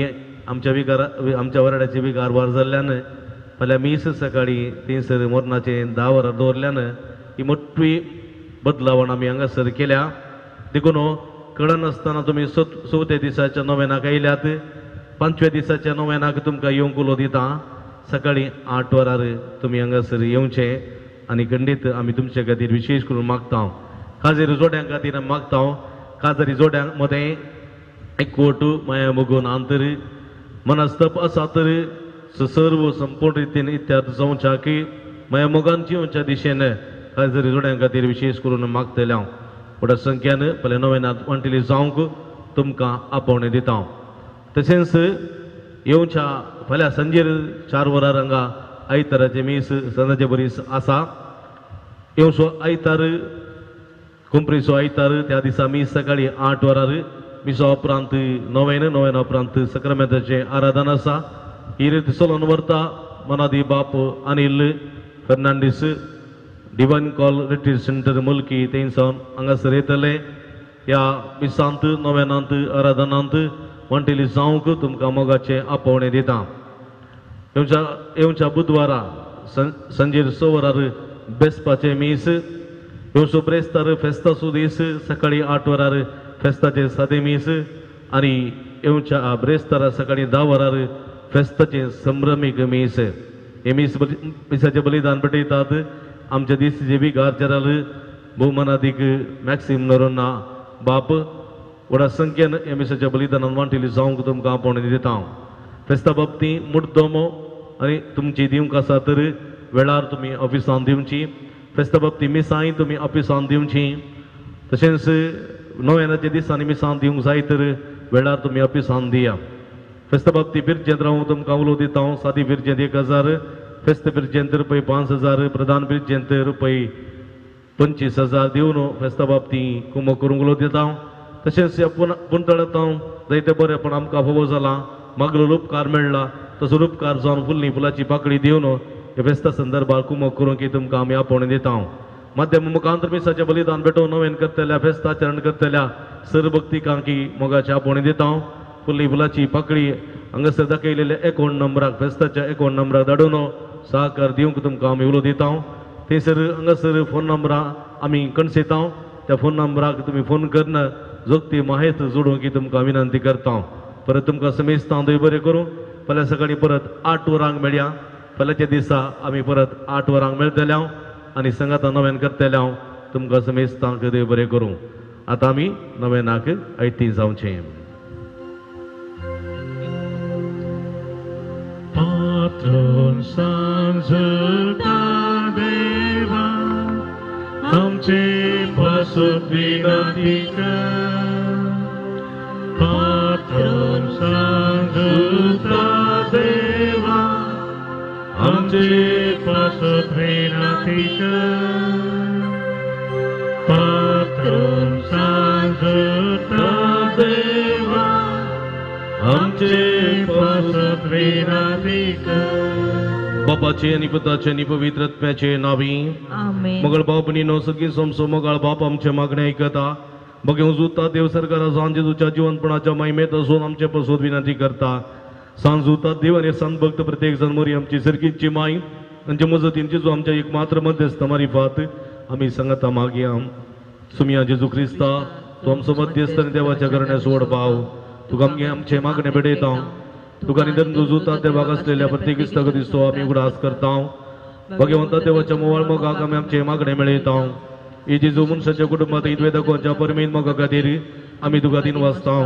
आमच्या विगार आमच्या वारड्याचे विगार वार जाल्ल्यान फाल्यां मीस सकाळीं थंयसर मोरनाचें 10 वरां दवरल्यान ही मोठी बदलावण आमी हांगासर केल्या. देखून कळनासतना तुमी चवथ्या दिसाच्या नोवेनाक आयल्यात, 5व्या दिसाच्या नोवेनाक तुमकां येवंक उलो दिता. सकाळीं 8 वरार तुमी हांगासर येवचें आनी खंडीत आमी तुमचे खातीर विशेश करून मागता. काजरी जोड्यां खातीर आमी मागता. काजरी जोड्यां मदें एकवट माया मोगून आंतर मनस्तप आसा तर सर्व संपूर्ण रितीन इत्याद जावच्या की माया मोगान जिवच्या दिशेन काजरी जोड्यां खातीर विशेश करून मागतले हांव. व्हडा संख्यान फाल्यां नोवेनात वांटिल्ली जावंक तुमकां आपोवणें दिता. तशेंच येवच्या फाल्यां सांजेर 4 वरार हांगा आयताराचें मीस सांजाचें बरीस आसा. येवचो आयतार कुंपरीचो आयतार त्या दिसा मीस सकाळीं 8 वरार मिसा उपरांत नोवेन, नोवेना उपरांत सक्रामेंताचें आराधन आसा. ही रीत चलोवन व्हरता मनादी बाप Anil Fernandes, divine call retreat centre Mulki थंयसावन हांगासर येतले. ह्या मिसांत नोवेनांत आराधनांत वांटेली जावंक तुमकां मोगाचें आपोवणें दिता. येवच्या बुधवारा सांजेर 6 वरार बेसपाचें मीस. येवचो ब्रेस्तार फेस्ताचो दीस सकाळीं 8 वरार फेस्ताचें सादें मीस आनी येवच्या ब्रेस्तारा सकाळीं 10 वरार फेस्ताचें संभ्रमीक मीस. हे मीस मिसाचें बलिदान पेटयतात आमच्या दीस जे विगार जनरल भोवमानादीक मॅक्सिम नरोन्हा बाप. व्हडा संख्येन ह्या मिसाच्या बलिदानान वांटिल्ली जावंक तुमकां आपोवणें दिता. फेस्ता बाबती मुड्डोमो आनी तुमची दिवंक आसा तर वेळार तुमी ऑफिसान दिवची. फेस्ता बाबती मिसांय तुमी ऑफिसान दिवची. तशेंच नोवेनाच्या दिसांनी मिसां दिवंक जाय तर वेळार तुमी ऑफिसान दिया. फेस्ता बाबती फिरजेंत रावूं तुमकां उलो दिता. सादी फिरजेंत 1000, फेस्त फिरजेंत रुपये 5000, प्रधान फिरजेंत रुपये 25000 दिवन फेस्ता बाबती कुमो करूंक उलो दिता. तशेंच ह्या पुंतळांत हांव जायते बरें पण आमकां फावो जाला, मागलो उपकार मेळ्ळा तसो उपकार जावन फुलनी फुलाची पाकळी दिवन ह्या फेस्ता संदर्भार कुमो करूंक की तुमकां आमी आपोवणें दिता. माध्यम मुखांतर मिसाचें बलिदान भेटोवन नवेन करतल्या फेस्ताचरण करतल्या सर्वभक्तिकांक मोगाचें आपोवणें दिता. फुलनी फुलाची पाकळी हांगासर दाखयलेल्या 51 नंबराक फेस्ताच्या 51 नंबराक धाडून सहकार दिवंक तुमकां आमी उलो दिता. थंयसर हांगासर फोन नंबरां आमी कणसेता, त्या फोन नंबराक तुमी फोन करून जोगती माहेत जोडूंक तुमकां विनंती करता. परत तुमकां समेस्तां देव बरें करूं. फाल्यां सकाळीं परत 8 वरांक मेळया. फाल्यांच्या दिसा आमी परत 8 वरांक मेळटले हांव आनी संगाता नव्यान करतले हांव. तुमकां समेस्तांक देव बरें करूं. आतां आमी नव्यानाक आयती जावचें. पात्रोन सांजता देवा आमचे पासत विनंती कर. पात्रोन सांजता देवा आमचे पासत विनंती कर. पात्रोन सांजता देवा आमचे पासत विनंती कर. बापाचे आनी पुताचे आनी पवित्र आत्म्याचे नावी. आमेन. मगळ बाप न्ही सगळी सोमसो मगाळ बाप आमचे मागणे आयकता. बगे उजुता देव सरकारा सांज जेजूच्या जिवनपणाच्या महिमेत असून आमचे पसून विनंती करता. सांजुता देव आनी संत भक्त प्रत्येक जण मोरी आमची सर्गीची माई आमचे मजतीन जेजू आमच्या एक मात्र मध्यस्थ मारिफात आमी सांगता मागया. सुमिया जेजू क्रिस्ता तूं आमचो मध्यस्थ आनी देवाच्या घराण्या सोड पाव. तुका आमगे आमचे मागणे भेटयता. तुका निधन जुजुता देवाक आसलेल्या प्रत्येक इश्टाक दिसतो आमी उगडास करता. भगवंता देवाच्या मोवाळ मोगाक आमी आमचे मागणे मेळयता. ही जेजू मनशाच्या कुटुंबात इतवे दाखोवच्या परमेन मोगा खातीर आमी तुका दिन वाचता.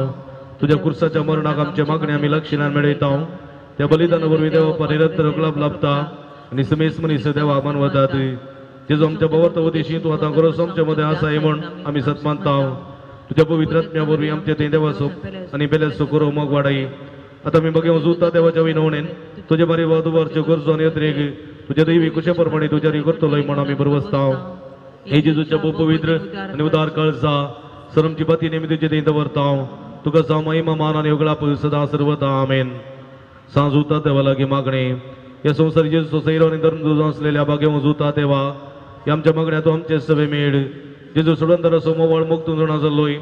तुज्या कुर्साच्या मरणाक आमचे मागणे आमी लक्षणान मेळयता. त्या बलिदाना वरवीं देवा निरंतर लाभ लाभता आनी समेस मनीस देवा मानवतात. जेजू आमच्या भावार्थ उदेशी तूं आतां गरज आमच्या मदें आसाय म्हूण आमी सत मानता. तुज्या पवित्र आत्म्या वरवीं आमचे थंय देवाचो आनी बेल्याचो करो मोग वाडाय. आतां आमी बगे वचूता देवाच्या विनवणेन तुजे बारी वादुवारच्यो गरजो आनी अत्रेग तुज्या दैवी कुशे प्रमाणे तुज्या करतलोय म्हूण आमी बरवसता. हे जेजूच्या भोव पवित्र आनी उदार कळसा सर आमची बाती नेमी तुजे थंय दवरता. तुका जावं महिमा मान आनी उगडाप सदां सर्वता. आमेन. सांज उता देवा लागीं मागणें. ह्या संवसार जेजूचो सैरो आनी धर्म आसलेल्या बागे वजुता देवा ह्या आमच्या मागण्या तूं आमचे सवे मेळ. जेजू सोडून मोवाळ मुक्त जाणा जाल्लोय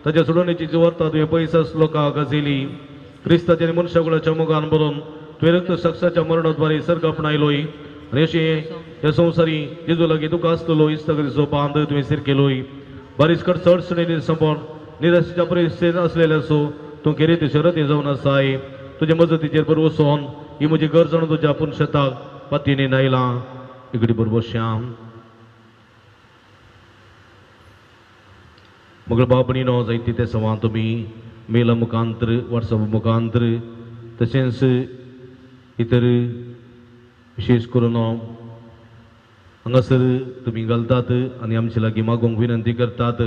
ताच्या सोडवणेची वर्ता तुवें पयस लोकांक गाजयली. क्रिस्ताच्या आनी मनशाकुळाच्या मोगान बरोवन तुवें रक्त साक्षाच्या मरणाद्वारे सर्ग आपणायलोय आनी अशें ह्या संवसारी जेजू लागीं तुका आसतलो इश्टागतीचो बांद तुवें सिर केलोय. बारीस कड चड सणेनी संपोवन निराशेच्या परिस्थितींत आसलेल्याचो तूं केरेती शरती जावन आसाय. तुजे मजतीचेर बरवसोन ही म्हजी गरज जाणून तुज्या आपूण शेताक पातीने आयलां. इकडे बरोबर श्याम मगळ बाबणीनो जायती ते सवां तुमी मेला मुखांतर वॉट्सअप मुखांतर तशेंच इतर विशेष करून हांगासर तुमी घालतात आनी आमचे लागीं मागूंक विनंती करतात.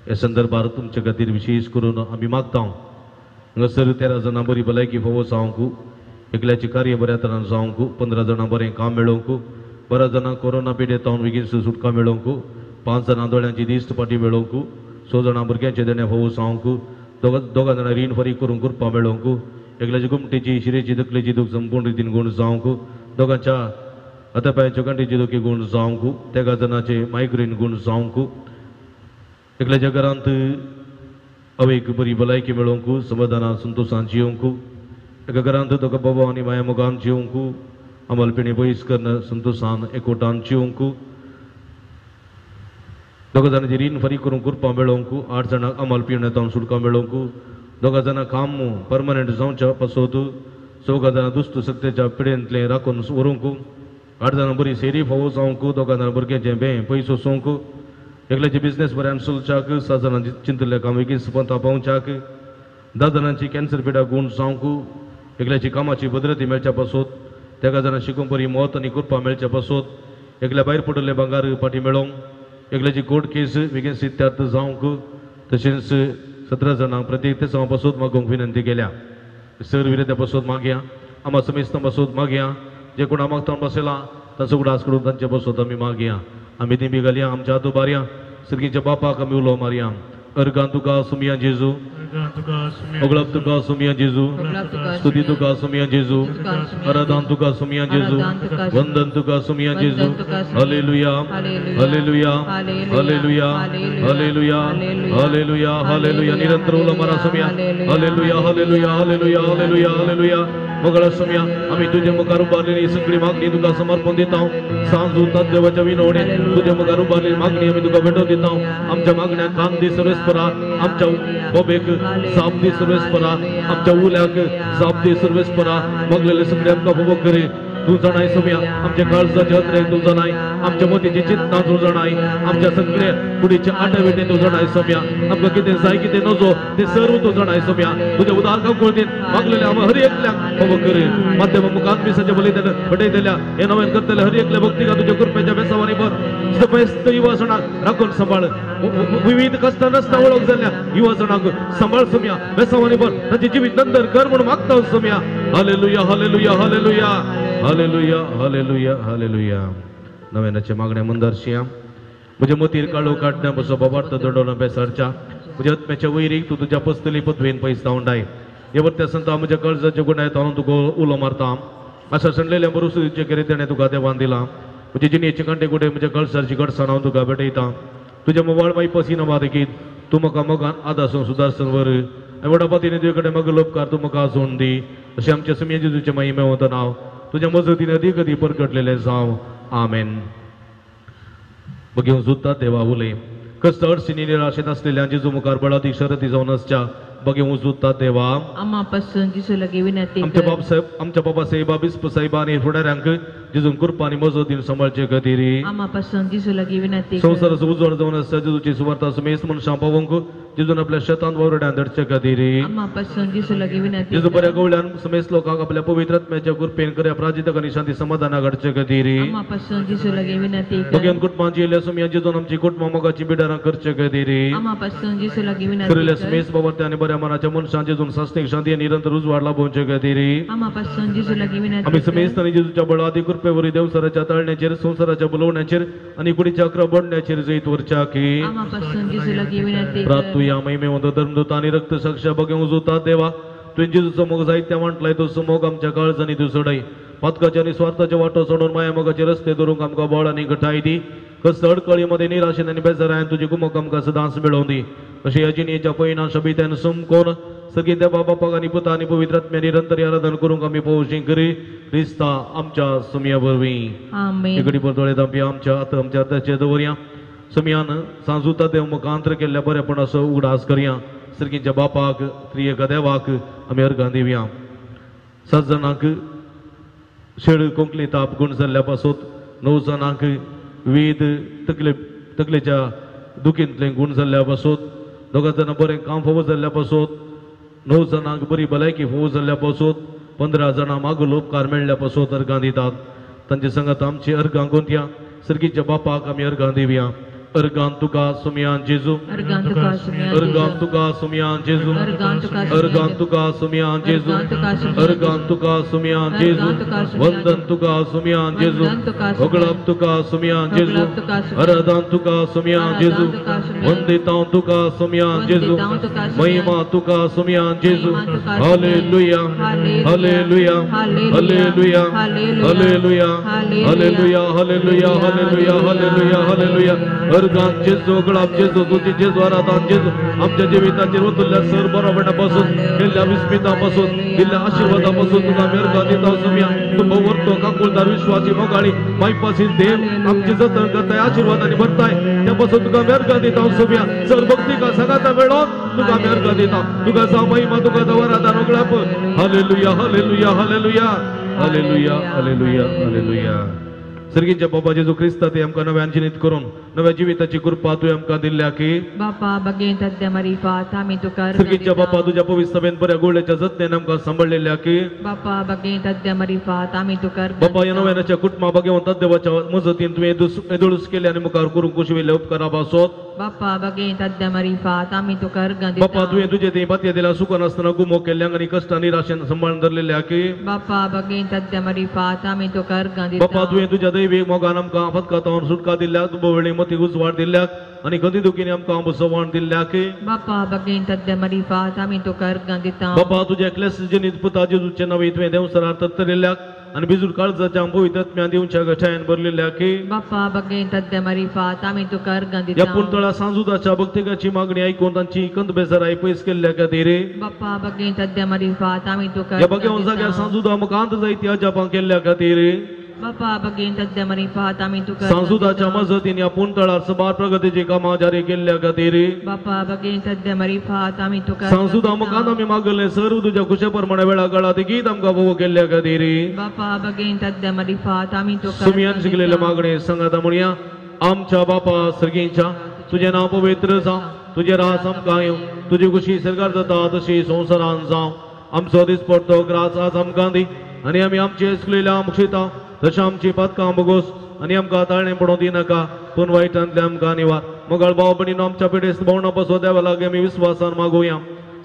ह्या संदर्भार तुमचे खातीर विशेष करून आमी मागता. हांगासर 13 जाणां बरी भलायकी फावो जावंक, एकल्याचें कार्य बऱ्या तरान जावंक, 15 जाणां बरें काम मेळोवंक, 12 जाणां कोरोना पिडेतावन बेगीन सुटका मेळोवंक, 5 जाणां दोळ्यांची दिश्ट पाटी मेळोवंक, 6 जाणां भुरग्यांचे देणे फावो जावंक, 2 जाणां रीण फारीक करूंक कृपा मेळोवंक, एकल्याची गुमटेची शिरेची तकलेची दूख संपूर्ण रितीन गूण जावंक, दोगांच्या हातापायांच्यो गांठीची दुखी गूण जावंक, 13 जाणांचे मायग्रेन गूण जावंक, एकल्याच्या घरांत अवेक बरी भलायकी मेळोवंक, समाधानान संतोशान जियोवंक, एका घरांत दोगा बाबा आनी माया मोगान जियोवंक, अंमलपिणी पयस करून संतोशान एकवटान जियोवंक, 2 जाणांची रीण फारीक करूंक कृपा मेळोवंक, 8 जाणांक अंमल पिवण्यातावन सुटका मेळोवंक, 2 जाणां काम परमनंट जावच्या पासत, 4 जाणां दुश्ट शक्तेच्या पिडेंतलें राखून व्हरूंक, 8 जाणां बरी सेरी फावो जावंक, 2 जाणां भुरग्यांचें बें पयस वचोवंक, एकल्याचे बिजनेस बऱ्यान चलच्याक, 7 जाणांची चिंतलें काम बेगीन पंथा पावच्याक, 10 जाणांची कॅन्सर पिडा गूण जावंक, एकल्याची कामाची भद्रती मेळच्या पासत, 13 जाणां शिकूंक बरी मत आनी कृपा मेळच्या पासत, एकल्या भायर पडिल्लें भांगार फाटीं मेळोवंक, एकल्याची कोर्ट केस बेगीन सिद्धार्थ जावंक, तशेंच 17 जाणांक प्रत्येक तेसांव पासत मागूंक विनंती केल्या. सर विरोध्या पासत मागया, आमा समेस्तां पासत मागया, जे कोण मागता बसयला तांचो उगडास करून तांचे पासत आमी मागया. आमी दिंबी घालया, आमच्या हात उबारया, सर्गीच्या बापाक आमी उलो मारया. अर्गां तुका सुमया जेजू, ओगळप तुका सुमया जेजू, स्तुती तुका सुमया जेजू, आराधन तुका सुमया जेजू, वंदन तुका सुमया जेजू. Hallelujah, hallelujah, hallelujah, hallelujah, hallelujah, hallelujah. निरंतर उलो मारा Somaiya. Hallelujah, hallelujah, hallelujah, hallelujah, hallelujah. मोगळा Somaiya आमी तुजे मुखार उबारलेली सगळी मागणी तुका समर्पण दिता. सांज उतात देवाच्या विनवणे तुजे मुखार उबारलेली मागणी आमी तुका भेटोवन दिता. आमच्या मागण्या कान दी सर्वेस्परा, आमच्या बोबेक जाप दी सर्वेस्परा, आमच्या उल्याक जाप दी सर्वेस्परा. मागलेले सगळे आमकां फावो करे. तूं जाणाय सुमया आमच्या काळजाचे अत्रेक तूं जाणाय, आमच्या मतीची चिंतना तूं जाणाय, आमच्या सगळे कुडीचे आठवेटे तूं जाणाय सुमया. आमकां कितें जाय कितें नजो तें सर्व तूं जाणाय सुमया. तुज्या उदार काकुळतीन मागलेले आमकां हर एकल्याक फावो करे. माध्यम मुखार मिसाचे बलयतले भेटयतल्या हे नव्यान करतले हर एकल्या भक्तीका तुज्या कृपेच्या बेसावानी भर. समस्त युवासणाक राखून सांबाळ, विविध कष्टां रस्ता वळख जाल्ल्या युवासणाक सांबाळ सुमया. बेसावानी भर तांचे जिवीत नंतर कर म्हणून मागता Somaiya. Hallelujah, hallelujah, hallelujah, hallelujah, hallelujah, hallelujah. नव्यानाचे मागण्या मंदारशिया म्हज्या मतीर काळो काडण्या बसो बाबार्थ दंडोन बेसारच्या म्हज्या आत्म्याच्या वैरीक तूं तुज्या पसतली पदवेन पयस धांवडाय. हे वर्त्या संता म्हज्या कळजाच्या गुणायत हांव तुका उलो मारता. आशा सणलेल्या बरोसुचे केरे तेणें तुका देवान दिलां. म्हजे जिणेचे कांटे कुटे म्हज्या कळसाची घडसाण हांव तुका भेटयता. तुज्या मोवाळ माई पसिना बादकीत तूं म्हाका मोगान आदासून सुदारसून वर आनी व्हडा पातीने तुजे कडेन म्हाका लोपकार तूं म्हाका आसून दी. अशें आमच्या सुमये जेजूचें महिमे वता नांव तुज्या मजतीन अदीक अदीक परगटलेलें जावं. आमेन. बघेवन सुद्दां देवा उलय. कश्ट अडचणी निराशेंत आसलेल्या जेजू मुखार बळादीक शरती जावन आसच्या बगे उजुता देवा आमा पासून जेजू लागीं विनंती आमच्या बाप साहेब आमच्या बाबा साहेबा बिस्प साहेबा आनी फुडाऱ्यांक जेजून कृपा आनी मजतीन सांबाळचे खातीर आमा पासून जेजू लागीं विनंती कर संवसाराचो उजवाड जावन आसा जेजूची सुवार्ता सुमेस्त मनशां पावोवंक जेजून आपल्या शेतांत वावरड्यान धाडचे खातीर आमा पासून जेजू लागीं विनंती जेजू बऱ्या गवळ्यान समेस्त लोकांक आपल्या पवित्र आत्म्याच्या कृपेन कर्या प्राजितक आनी शांती समाधानाक हाडचे खातीर आमा पासून जेजू लागीं विनंती कर बगेन कुटुंबांची येयल्या सुमया जेजून आमची कुटुंबां मोगाची बिडारां करचे खातीर आमा पासून जेजू लागीं विनंती करिल्ल्या कर समेस्त बाबा आनी बऱ्या मनाच्या मनशां जेजून सासणीक शांती आनी निरंतर उजवाड लाभोवचे खातीर आमा पासून जेजू लागीं विनंती आमी कर समेस्त आनी जेजूच्या बळादी कृपेवरी देवसराच्या ताळण्याचेर संवसाराच्या बोलवण्याचेर आनी कुडीच्या अकरा बोडण्याचेर जैत वरच्या की आमा पासून जेजू लागीं विनंती कर प्रातुया महिमेवंत धर्मदूत आनी रक्तसाक्ष बगे उजवता देवा तुवें जेजूचो मोग जायत्या वांटलाय तो मोग आमच्या काळजांनी तूं सोडय पातकाचे आनी स्वार्थाचे वाटो सोडून माया मोगाचे रस्ते धरूंक आमकां बळ आनी घटाय दी कस अडकळीमध्ये निराशेन आनी बेजारायन तुजी कुमक आमकां सदांच मेळोवन दी अशें ह्या जिणेच्या पयना शबित्यान समकोन सगळीं देवा बापाक आनी पुता आनी पवित्र आत्म्या निरंतर आराधन करूंक आमी पोवशी करी क्रिस्ता आमच्या सुमया वरवीं. आमेन. इकडे दोळे दांपी आमच्या आतां आमच्या हाताचेर दवरया सुमयान सांजुता देव मुखांतर केल्ल्या बरेपणाचो उगडास करया सर्गींच्या बापाक त्रियेक देवाक आमी अर्गां दिवया. 7 जाणांक शेळ कोंकणी ताप गुण जाल्ल्या पासत 9 जाणांक वेद तकलेच्या दुखींतलें गुण जाल्ल्या पासत 2 जाणां बरें काम फावो जाल्ल्या पासत 9 जाणांक बरी भलायकी फावो जाल्ल्या पासत 15 जाणां मागुल उपकार मेळ्ळ्या पासत अर्गां दितात. तांचे संगत आमची अर्गां गोंतया सर्गीच्या बापाक आमी अर्गां दिवया. अर्गां तुका सुमयान जेजू अर्गां तुका सुमयान अर्गां तुका सुमयान जेजू अर्गां तुका सुमयान जेजू अर्गां तुका सुमयान जेजू वंदन तुका सुमयान जेजू होगळप तुका सुमयान जेजू आराधन तुका सुमयान जेजू वंदितां तुका सुमयान जेजू महिमा तुका सुमयान जेजू. Hallelujah hallelujah hallelujah hallelujah hallelujah hallelujah hallelujah hallelujah hallelujah. अर्गां जेजू गळाप जेजू तुझी जेजू आराधन जेजू आमच्या जिविताचेर ओतुल्ल्या सर बरोबरणा पासून केल्ल्या विस्मिता पासून दिल्ल्या आशीर्वादा पासून तुका आमी अर्गां दिता सुमया. तूं भोवरतो काकुळदार विश्वासी मोगाळी मायपासी देव आमची जतन करताय आशीर्वादांनी भरताय त्या पासून तुका आमी अर्गां दिता सुमया. सर भक्ती का सगाता मेळोन तुका आमी अर्गां दिता. तुका जावं महिमा तुका जावं आराधन गळाप. Hallelujah hallelujah hallelujah hallelujah hallelujah hallelujah. सर्गीच्या बाबा जेजू क्रिस्ता ते आमकां नव्यान जिनीत करून नव्या जिविताची कृपा तुवें आमकां दिल्ल्या की बापा बगेन तद्या मरिफात आमी तुका अर्गां सर्गीच्या दिता. बापा तुज्या पवित्र सभेन बऱ्या गोळ्याच्या जतनेन आमकां सांबाळलेल्या की बापा बगेन तद्या मरिफात आमी तुका अर्गां बापा ह्या दिता. नव्यानाच्या कुटुंबा बगेवन देवाच्या मजतीन तुवें येदोळूस केले आनी मुखार करूंक कुशिविल्ल्या उपकारा पासत बापा बगेन तद्या मरिफात आमी तुका अर्गां बापा दिता. तुवें तुजे थंय पातये दिल्या सुखान आसतना गुमो केल्ल्यांक आनी कश्टां निराशेन सांबाळून धरलेल्या की बापा बगेन तद्या मरिफात आमी तुका अर्गां बापा दिता. तुवें तुज्या दैवीक मोगान आमकां फतकातावन सुटका दिल्ल्याक दुबोवेळी मती उजवाड दिल्ल्याक आनी गती दुखीनी आमकां बसवण दिल्ल्याक बापा बगेन तद्या मरिफात आमी तुका अर्गां दिता. बापा तुज्या एकल्याच जनीत पुता जेजूचे नांव तुवें देवसरार तरतरिल्ल्याक आनी बिजूर काळजाच्या पवित्र आत्म्यान दिवच्या गठायन भरलेल्या की बापा बगेन तद्या मरिफात आमी तुका अर्गां ह्या दिता. पुणतळा सांजुदाच्या भक्तिकाची मागणी ऐकून तांची कंद बेजाराय पयस केल्ल्या खातीर बापा बगेन तद्या मरिफात आमी तुका ह्या अर्गां बगेवन जाग्यार दिता. सांजुदा मुखांत जायती अजापां केल्ल्या खातीर बापा बगेन तद्या मरिफात आमी तुका अर्गां सांजुदाच्या दिता. मजतीन ह्या पुणतळार सबार प्रगतीची कामां जारी केल्ल्या खातीर बापा बगेन तद्या मरिफात आमी तुका अर्गां सांजुदा दिता. मुखांत आमी मागलें सर्व तुज्या खुशे प्रमाणे वेळा काळा गीत आमकां भोव केल्ल्या खातीर बापा बगेन तद्या मरिफात आमी तुका सुमयान अर्गां शिकलेले दिता. मागणे सांगाता म्हणया. आमच्या बापा सर्गींच्या तुजें नांव पवित्र जावं तुजें रास आमकां येवं तुजी खुशी सरकार जाता तशी संवसारान जावं. आमचो दिसपडतो ग्रास आज आमकां दी आनी आमी आमचे चुकलेल्या मुक्षिता तशें आमची पातकां बोगोस आनी आमकां ताळणें पडोवंक दिनाका पूण वायटांतलें आमकां निवार. मोगाळ भाव भयणीनो आमच्या पिडेस्त भोवणा पासो देवा लागीं आमी विस्वासान मागोवया.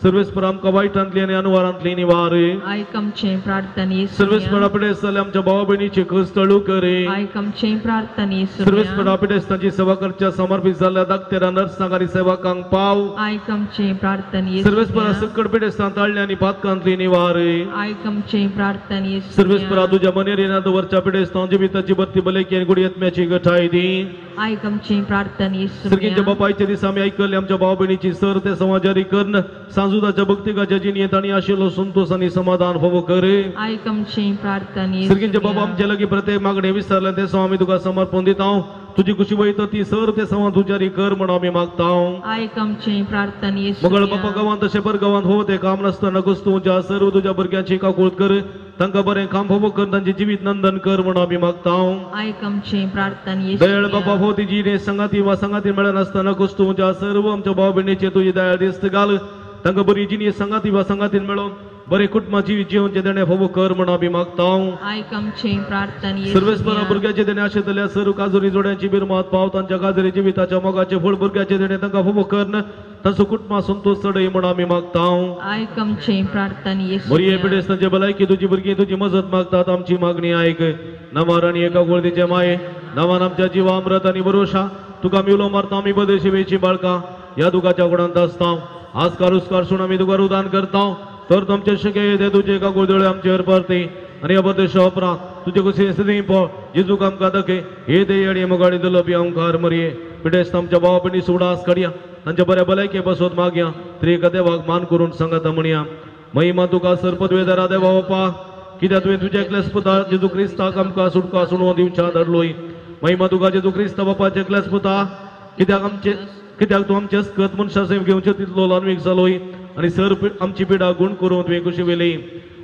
सर्वेस्पर आमकां वायटांतली आनी अनुवारांतली निवार. आयक आमचें प्रार्थने सर्वेस्परा पिडेस्त जाल्ल्या आमच्या भावा भयणीची कस तळू करे. आयक आमचें प्रार्थने सर्वेस्परा पिडेस्तांची सेवा करच्या समर्पित जाल्ल्या दाक्तेरा नर्सांक आनी सेवकांक पाव. आयक आमचें प्रार्थने सर्वेस्परा सकट पिडेस्तां ताळणे आनी पातकांतली निवार. आयक आमचें प्रार्थने सर्वेस्परा तुज्या मनेरीना दवरच्या पिडेस्तां जिविताची बत्ती भलायकी आनी गुडयत्म्याची गठाय दी. आयक आमचें प्रार्थने सर्गींच्या बापायच्या दिसा आमी आयकल्ले आमच्या भाव भयणीची सर ते समाजारी करून सांजुदाच्या भक्तिकाच्या जिणेंत आनी आशिल्लो संतोष आनी समाधान फावो करे. आयक आमचें प्रार्थने सर्गींच्या बाबा आमच्या लागीं प्रत्येक मागणें विसरलें तें आमी तुका समर्पण दिता. तुजी खुशी वयता ती सर ते सवां तुज्यारी कर म्हण आमी मागता. आयक आमचें प्रार्थना येशू. मगळ बापा गांवांत तशें परगांवांत हो ते काम नासतना कुस्तूच्या सर्व तुज्या भुरग्यांची काकूळत कर, तांकां बरें काम फावो कर, तांचें जिवीत नंदन कर म्हण आमी मागता. आयक आमचें प्रार्थना येशू. दयाळ बापा हो ती जिणे संगाती वा संगाती मेळनासतना कुस्तूच्या सर्व आमच्या भाव भयणीचे तुजी दयाळ दिस्त घाल, तांकां बरी जिणी संगाती वा संगातीन मेळोवन बरे कुटुंबा जिवीत जिवनचें देणें फावो कर म्हण आमी मागता. आयक आमचें प्रार्थना येशू. सर्वेस्परा भुरग्याचें देणें आशिल्ल्या सर्व काजुरी जोड्यांची बिरमात पाव, तांच्या काजरी जिविताच्या मोगाचें फळ भुरग्याचें देणें तांकां फावो कर, तांचो कुटुंबा संतोष चडय म्हण आमी मागता. आयक आमचें प्रार्थना येशू. मरिये पिडेस्तांचे भलायकी तुजी भुरगीं तुजी मजत मागतात, आमची मागणी आयक. नांवार आनी एका गोळदीचे माये नांवान आमच्या जिवा अमृत आनी भरोशा तुका आमी उलो मारता. आमी बदेशिवेची बाळकां ह्या दुखाच्या गुणांत आसता, आज कारुस्कार सुण आमी तुका रुदान करता. तर तुमचे शके ते तुजे काकुळदळे आमचेर परती आनी ह्या परदेशा उपरांत तुजे कशी सदी पळ जेजूक आमकां दके हे दे आनी मुगाडी दिलो आमकार मरये. पिडेस्त आमच्या भाव भयणी सुडास काडया, तांच्या बऱ्या भलायके बसोत मागया, तरी एका देवाक मान करून सांगता म्हणया. महिमा तुका सरपदवेदारा देवा बापा, कित्याक तुवें तुज्या एकल्याच पुता जेजू क्रिस्ताक आमकां सुटका सुणोवन दिवच्या धाडलोय. महिमा तुका जेजू क्रिस्ता बापाच्या एकल्याच पुता, कित्याक तूं आमचे अस्कत मनशा सेव घेवचे तितलो ल्हानवीक जालोय आनी सर आमची पिडा गुण करून तुवें खुशी वेली.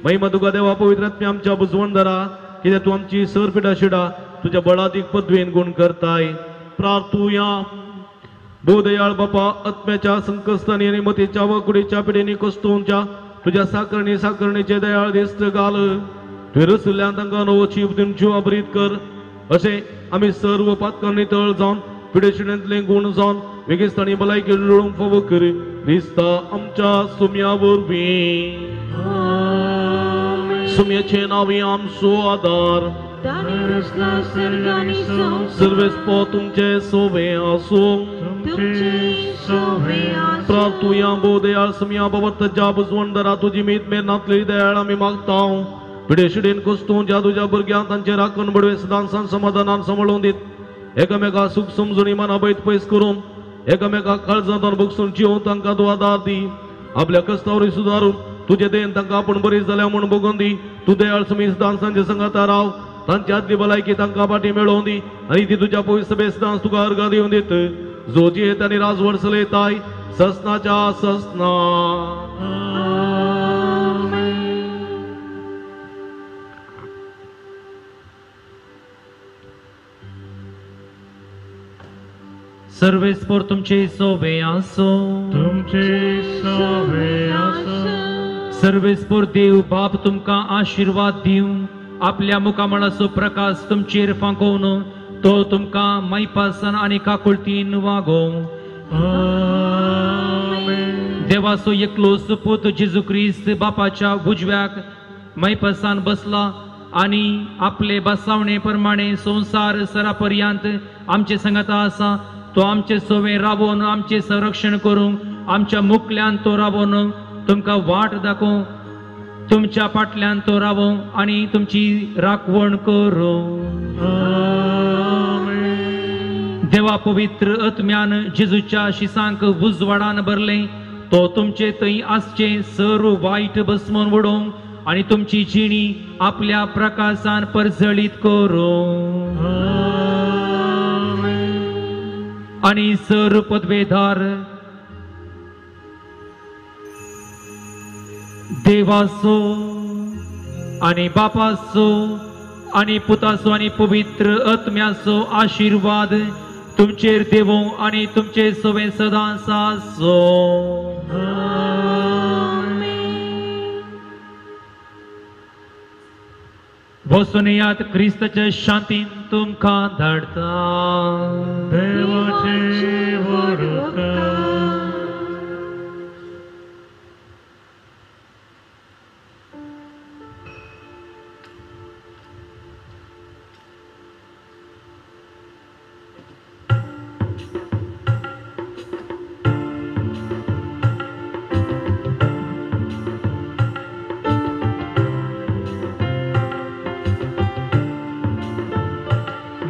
महिमा तुका देवा पवित्र आत्म्या आमच्या बुजवणदारा, कित्याक तूं आमची सर पिडा शिडा तुज्या बळादीक पदवेन गुण करताय. प्रार्थुया. भोदयाळ बापा, आत्म्याच्या संकश्टांनी आनी मतीच्या व कुडीच्या पिडेनी कस्तुंच्या तुज्या साकरणी साकरणीचे दयाळ दिस्त घाल. तुवें रसल्यान तांकां नवो चीप दिवन जीव अबरीत कर, अशें आमी सर्व पातकांनी तळ जावन पिडेशिणेंतले गुण जावन वेगेस्तानी भलायकी मेळोवंक फावो कर क्रिस्ता आमच्या सुम्या वरवीं. सुम्याचें नांव आमचो आदार, सर्वेस्पो तुमचे सोवे आसूं. प्रार्थुया. बोदयाळ सुम्या बाबत ज्या बुजवणदारा तुजी मीत मेर नातली दयाळ आमी मागता. पिडेशिडेन कोस्तूं ज्या तुज्या भुरग्यांक तांचे राखण बडवे सदांसान समाधानान सांबाळून दीत, एकामेका सूख समजून मना बैत पयस करून एकामेका काळजांत भोगसून जिवन तांकां तूं आदार दी. आपल्या कस्तावरी सुदारून तुजे देन तांकां आपूण बरी जाल्या म्हूण भोगून दी. तूं दयाळ सुमी सदांसांचे संगाता राव, तांची आदली भलायकी तांकां फाटी मेळोवन दी आनी ती तुज्या पवित्र सदांस तुका अर्घां दिवन दित, जो जियेत आनी राजवट चलयताय ससनाच्या ससना. सर्वेस्पोर तुमचे सोवे आसो, तुमचे सोवे आसो. सर्वेस्पोर देव बाप तुमकां आशिर्वाद दिवं, आपल्या मुखामळाचो प्रकाश तुमचेर फांकोवन तो तुमकां मायपासान आनी काकुळतीन वागोवं. देवाचो एकलो सुपूत जेजू क्रिस्त बापाच्या उजव्याक मायपासान बसला आनी आपले बसावणे प्रमाणे संवसार सरापर्यंत आमचे संगता आसा. तो आमचे सोवे रावोन आमचें संरक्षण करूंक, आमच्या मुखल्यान तो रावोन तुमकां वाट दाखोवं, तुमच्या फाटल्यान तो रावों आनी तुमची राखवण करूं. देवा पवित्र आत्म्यान जेजूच्या शिसांक उजवाडान भरलें, तो तुमचे थंय आसचें सर्व वायट बसमून उडोवंक आनी तुमची जिणी आपल्या प्रकाशान परजळीत करूं. आनी सर पदवेदार देवाचो आनी बापाचो आनी पुताचो आनी पवित्र आत्म्याचो आशिर्वाद तुमचेर देवो आनी तुमचे सवे सदां आसो. वसुनियात क्रिस्ताच्या शांतीन तुमकां धाडता. देवाचे वरदान.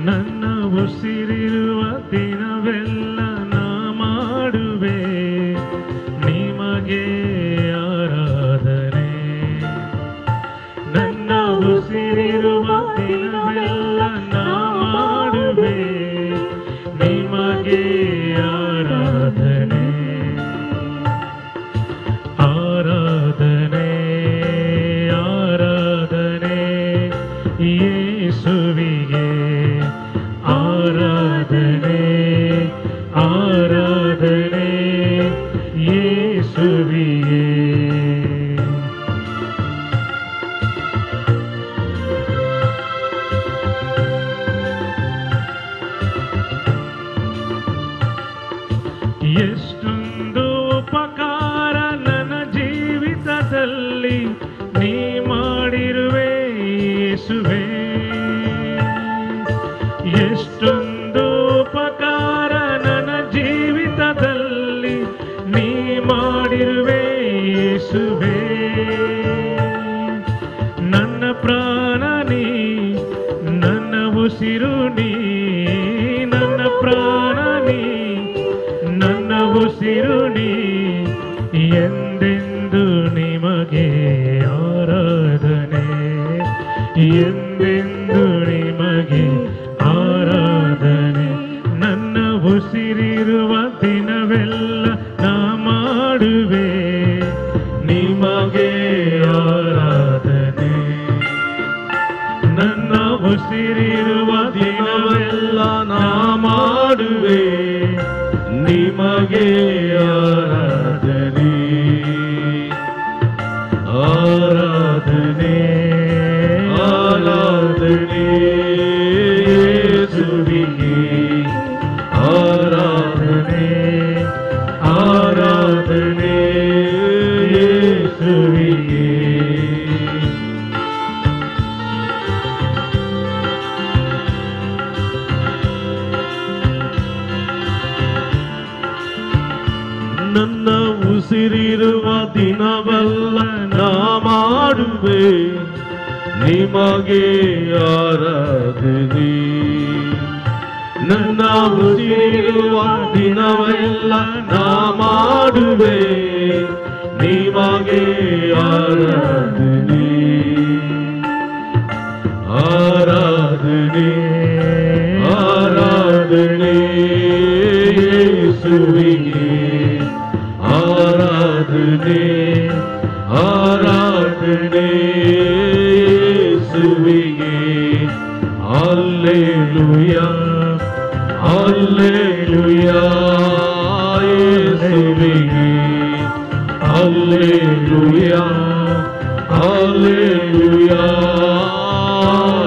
ನನ್ನ ಉಸಿರಿರುವ ದಿನವೆಲ್ಲ ನಾ ಮಾಡುವೆ ನಿಮಗೆ ಆರಾಧನೆ. ನನ್ನ ಉಸಿರಿರುವ ದಿನವೆಲ್ಲ ನಾ ಮಾಡುವೆ ನಿಮಗೆ ಆರಾಧನೆ ಆರಾಧನೆ ಆರಾಧನೆ ಯೇಸುವಿಗೆ ಆರಾಧನೆ ಆರಾಧನೆ ಯೇಸುವಿಗೆ. ಎಷ್ಟೊಂದು ಉಪಕಾರ ನನ್ನ ಜೀವಿತದಲ್ಲಿ ನೀ ಮಾಡಿರುವೆ ಯೇಸುವೆ, ಎಷ್ಟೊಂದು ಉಪಕಾರ ನನ್ನ ಜೀವಿತದಲ್ಲಿ ನೀ ಮಾಡಿರುವೆ ಯೇಸುವೆ. ನನ್ನ ಪ್ರಾಣ ನೀ, ನನ್ನ ಉಸಿರು ನೀ, ನನ್ನ ಪ್ರಾಣ ನೀ, ನನ್ನ ಉಸಿರು ನೀ, ಎಂದೆಂದು ನಿಮಗೆ ಆರಾಧನೆ, ಎಂದೆಂದು ನಿಮಗೆ ಆರಾಧನೆ. ನನ್ನ ಉಸಿರಿರುವ ದಿನವೆಲ್ಲ ನಾ ಮಾಡುವೆ ನಿಮಗೆ ಆರಾಧನೆ, ನನ್ನ ಉಸಿರಿರುವ ದಿನವೆಲ್ಲ ನಾ ಮಾಡುವೆ ನಿಮಗೆ ಆರಾಧನೆ ಆರಾಧನೆ ಆರಾಧನೆ ಯೇಸುವಿಗೆ ಆರಾಧನೆ ಆರಾಧನೆ ಯೇಸುವಿಗೆ. ನನ್ನ ಉಸಿರಿರುವ ದಿನವೆಲ್ಲ ನಾ ಮಾಡುವೆ ನಿಮಗೆ ಆರಾಧನೆ, ನನ್ನ ಉಸಿರಿರುವ ದಿನವೆಲ್ಲ ನಾ ಮಾಡುವೆ ನಿಮಗೆ ಆರಾಧನೆ ಆರಾಧನೆ ಆರಾಧನೆ ಯೇಸುವಿಗೆ ಆರಾಧನೆ ಆರಾಧನೆ ಯೇಸುವಿಗೆ. ಹಲ್ಲೆಲೂಯಾ ಹಲ್ಲೆಲೂಯಾ ಯೇಸುವಿಗೆ ಹಲ್ಲೆಲೂಯಾ ಹಲ್ಲೆಲೂಯಾ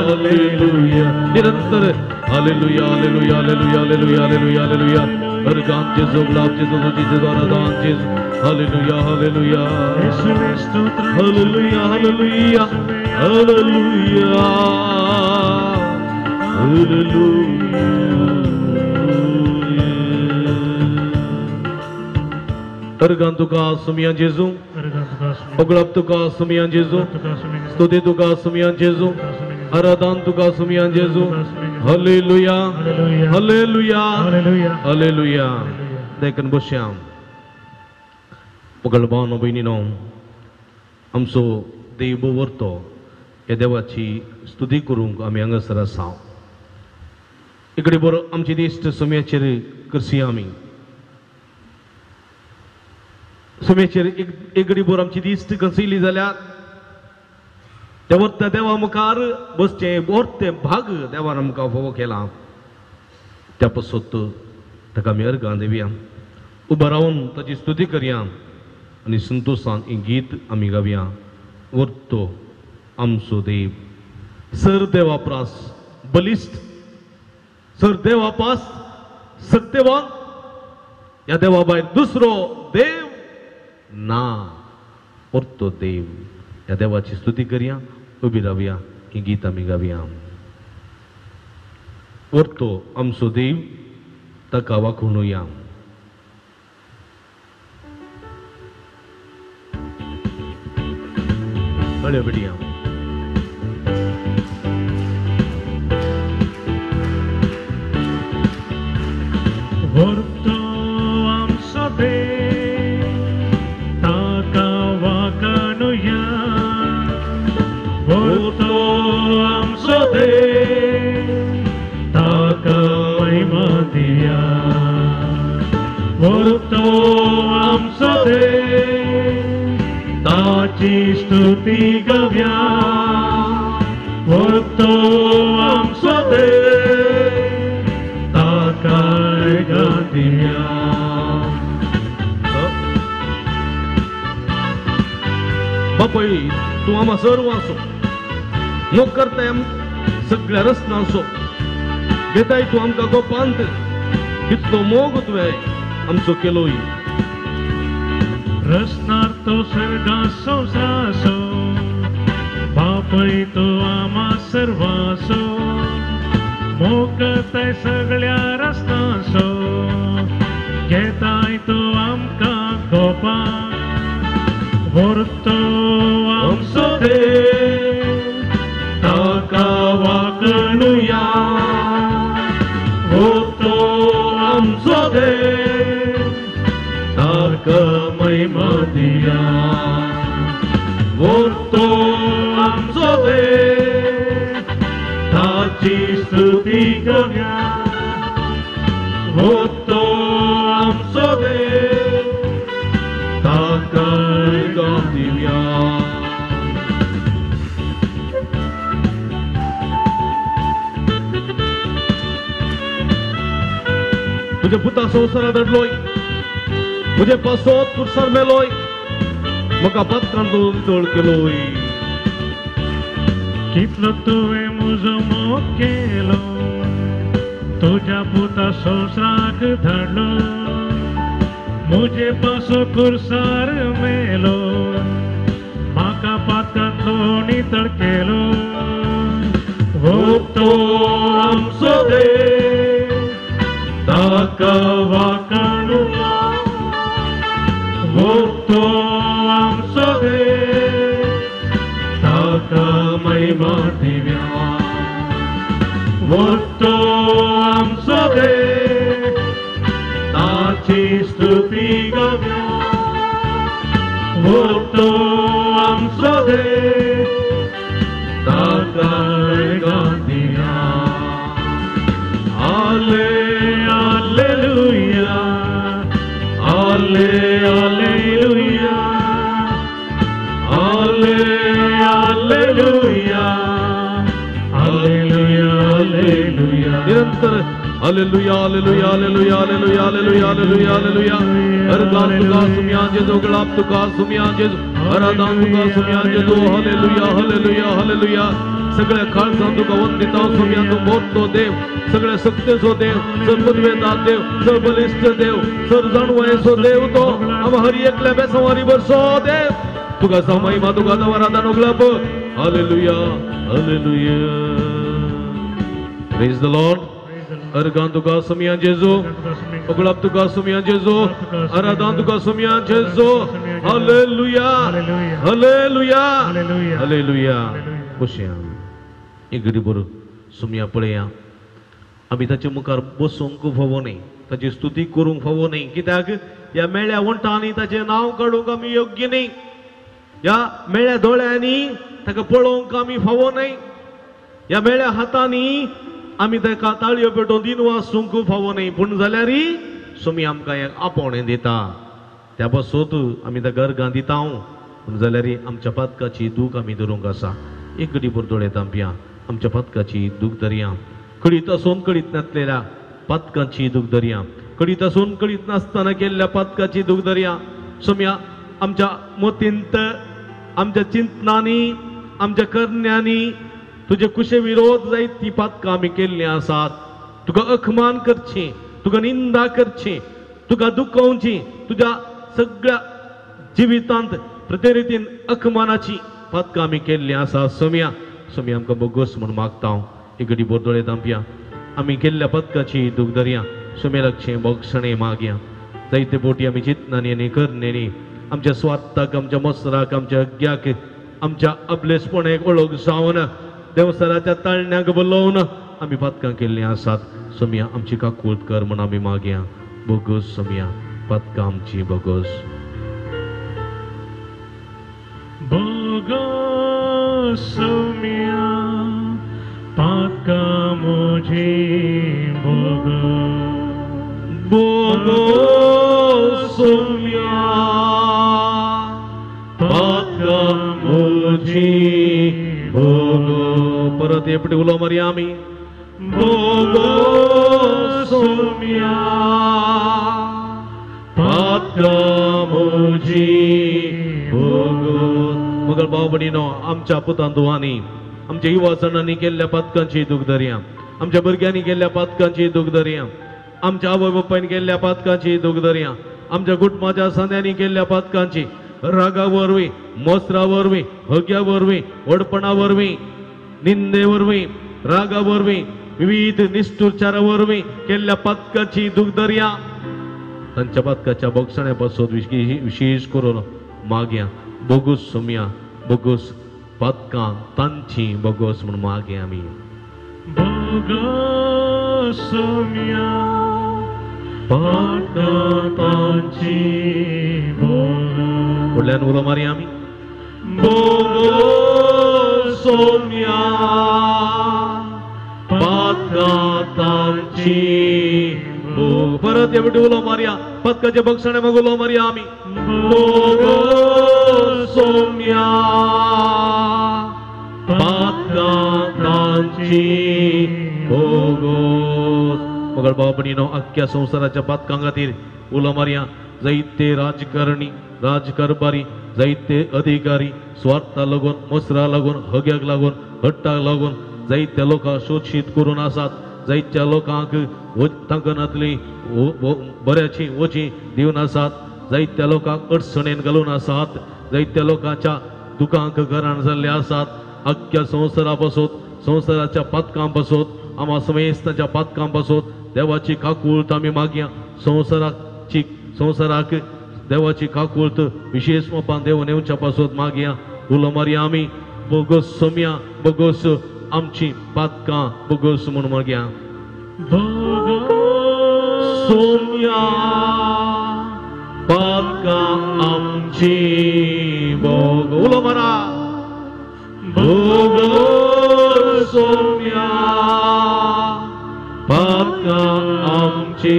ಹಲ್ಲೆಲೂಯಾ. ನಿರಂತರ hallelujah hallelujah hallelujah hallelujah hallelujah hallelujah. अर्गान जेसु गुलाब जेसु जेसु आराधन जेसु हालेलुया हालेलुया ಯೇಸುವೇ ಸ್ತೋತ್ರ हालेलुया हालेलुया हालेलुया हालेलुया. अर्गान तुका सुमिया जेसु, गुलाब तुका सुमिया जेसु, स्तुति तुका सुमिया जेसु, आराधन तुका सुमिया जेसु. Hallelujah hallelujah hallelujah. देखन बसया मुगल भावनो भयणीनो, आमचो देव व्हरतो ह्या देवाची स्तुती करूंक आमी हांगासर आसा. इकडे बरो आमची दिश्ट सुम्याचेर करसी आमी सुम्याचेर एक बरो आमची दिश्ट कसयली जाल्यार त्या व्हरत्या देवा मुखार बसचें व्हरतें भाग देवान आमकां फावो केलां. त्या पासत ताका आमी अर्गां दिवया, उबो रावन ताची स्तुती करया आनी संतोशान हें गीत आमी गावया. व्हरतो आमचो देव सर देवा प्रास बलिश्ट, सर देवा पास सत्यवान, ह्या देवा भायर दुसरो देव ना. व्हरतो देव ह्या देवाची स्तुती करया, उबी रावया, ही गीत आमी गावया. व्हरतो आमचो देव ताका वाखणुया. बळ्यो बेटया. व्हरतो आमचो देव ताका वाखणुया, व्हरतो आमचो देव ताका महिमा दिया. व्हरतो आमचो देव ताची स्तुती गावया व्हरतो आमचो देव ताका गादिया. बापय तूं आमा सर्वांचो मोग करताय सगळ्या रस्त्यांचो घेताय तूं आमकां गोपांत कितलो मोग तुवें आमचो केलोय. रसनार तो सर्गा संवसाराचो बापय तो आमा सर्वांचो मोग करताय सगळ्या रस्त्यांचो घेताय तो आमकां गोपांत व्हरतो आमचो देव ताका वाकणुया व्हरतो आमचो देव ताका महिमा दिया व्हरतो आमचो देव ताची स्तुती करूया व्हरतो आमचो देव ताका दिव्या. तुझ्या पुता संवसारात धाडलोय तुझे पासोत कुर्सार मेलोय म्हाका पात्रांत नितळ केलोय. कितलो तुवें म्हजो मोग केलो तुज्या पुता संवसाराक धाडलो म्हजे पासो कुर्सार मेलो म्हाका पातकांतलो नितळ केलो. व्हरतो आमचो देव ताका वाकणुया व्हरतो आमचो देव ताका महिमा दिव्या व्हरतो आमचो देव ताची स्तुती गावया व्हरतो आमचो देव ताका गादिया. आले आलेलुया आले आलेलुया आले आलेलुया आलेलुया आलेलुया. निरंतर hallelujah hallelujah hallelujah hallelujah hallelujah hallelujah hallelujah. अरदास तुका सुमिया जेजू गळाप तुका सुमिया जेजू अरादान तुका सुमिया जेजू हालेलुया हालेलुया हालेलुया. सगळ्या काळजान तुका वंदिता सुमिया तूं मोठो देव सगळ्या शक्तेचो देव सर्वद्वेदा देव सर्वबलिश्ट देव सर जाणवायेचो देव तो आमा हरी एकल्या बेसवारी बरसो देव तुका महिमा तुका आराधन उगळप. Hallelujah hallelujah. Praise the Lord. Organ तुका सुमिया जेजू उगळप तुका सुमिया जेजू आराधन तुका सुमिया जेजू. Hallelujah hallelujah hallelujah. बसया एक घडी बरो सुमिया पळया आमी ताचे मुखार बसूंक फावो न्हय ताची स्तुती करूंक फावो न्हय कित्याक ह्या मेळ्या वंठांनी ताचें नांव काडूंक आमी योग्य न्हय ह्या मेळ्या दोळ्यांनी ताका पळोवंक आमी फावो न्हय ह्या मेळ्या हातांनी आमी ताका ताळयो पेटोवन दिन वासूंक फावो न्हय पूण जाल्यार सुमी आमकां एक आपोवणें दिता त्या पासत आमी ताका अर्गां दिता पूण जाल्यार आमच्या पातकाची दूख आमी धरूंक आसा. एक घडी भर दोळे धांपया आमच्या पातकाची दूख धरया कळीत आसून कळीत नासलेल्या पातकाची दूख धरया कळीत आसून कळीत नासतना केल्ल्या पातकाची दूख धरया. सोम्या आमच्या मतींत आमच्या चिंतनांनी आमच्या करण्यांनी तुजे कुशे विरोध जायत ती पातकां आमी केल्लीं आसात. तुका अखमान करची तुका निंदा करची तुका दुखोवची तुज्या सगळ्या जिवितांत प्रतिरितीन अखमानाची पातकां आमी केल्लीं आसात. सोम्या सोम्या आमकां बोगस म्हूण मागता हांव. एक घडी भर दोळे धांपया आमी केल्ल्या पथकाची दूख धरया सोम्या लक्षें बोगसणें मागया. जायते बोटी आमी चिंतनांनी आनी करण्यांनी आमच्या स्वार्थाक आमच्या मसराक आमच्या अज्ञाक आमच्या अबलेसपणाक ओळख जावन देवसराच्या ताळण्याक बोलोवन आमी पातकां केल्लीं आसात. सोम्या आमची काकूळत कर म्हूण आमी मागया. बोगस सोम्या पातकां आमची बोगस. बोगस सोम्या पातकां म्हजी बोगस. बोगस सोम्या पातकां म्हजीं भोगो. परत एकपटी उलो मारया आमी. भोगो सोम्या पातकां म्हजीं भोगो. मगळ भाव भयणीनो, आमच्या पुतान धुवांनी, आमच्या युवा जाणांनी केल्ल्या पातकांची दूख धरया, आमच्या भुरग्यांनी केल्ल्या पातकांची दूख धरया, आमच्या आवय बापायन केल्ल्या पातकांची दूख धरया, आमच्या कुटुंबाच्या सांद्यांनी केल्ल्या पातकांची, रागा वरवीं, मोसरा वरवीं, हग्या वरवीं, व्हडपणा वरवीं, निंदे वरवीं, रागा वरवीं, विविध निश्ठुरचारा वरवीं केल्ल्या पातकाची दूख धरया. तांच्या पातकाच्या बोगसण्या पासून विशेष करून मागया. बोगूस सोम्या, बोगूस पातकां तांची बोगोस म्हूण मागया आमी. बोगोस सोम्या पातकां तांची बोगोस. व्हडल्यान उलो मारया आमी. बोगोस सोम्या पातकां तांची बोगोस. परत हे फावटी उलो मारया. पातकाच्या बक्षाणे मग उलो मारया आमी. बोगोस सोम्या पातकां तांची बोगोस. मगळ भाव भयणीनो, अख्ख्या संवसाराच्या पातकां खातीर उलो मारया. जायते राजकारणी, राजकारभारी, जायते अधिकारी स्वार्था लागून, मसरा लागून, हग्याक लागून, हट्टाक लागून जायत्या लोकांक शोशीत करून आसात. जायत्या लोकांक तांकां नातली बऱ्याची वची दिवन आसात. जायत्या लोकांक अडचणेन घालून आसात. जायत्या लोकांच्या दुकांक घरान जाल्ले आसात. अख्ख्या संवसारा पासून, संवसाराच्या पातकां पासून, आमा समेस्ताच्या पातकां पासून देवाची काकूळत आमी मागया. संवसाराक देवाची काकूळत विशेष मोपान देव येवच्या पासून मागया. उलो मारया आमी. बोगोस सोम्या, बोगोस आमची पातकां बोगोस म्हूण मागया. बोगोस सोम्या पातकां आमची बोगो. उलो मारा. बोगोस सोम्या पातकां आमची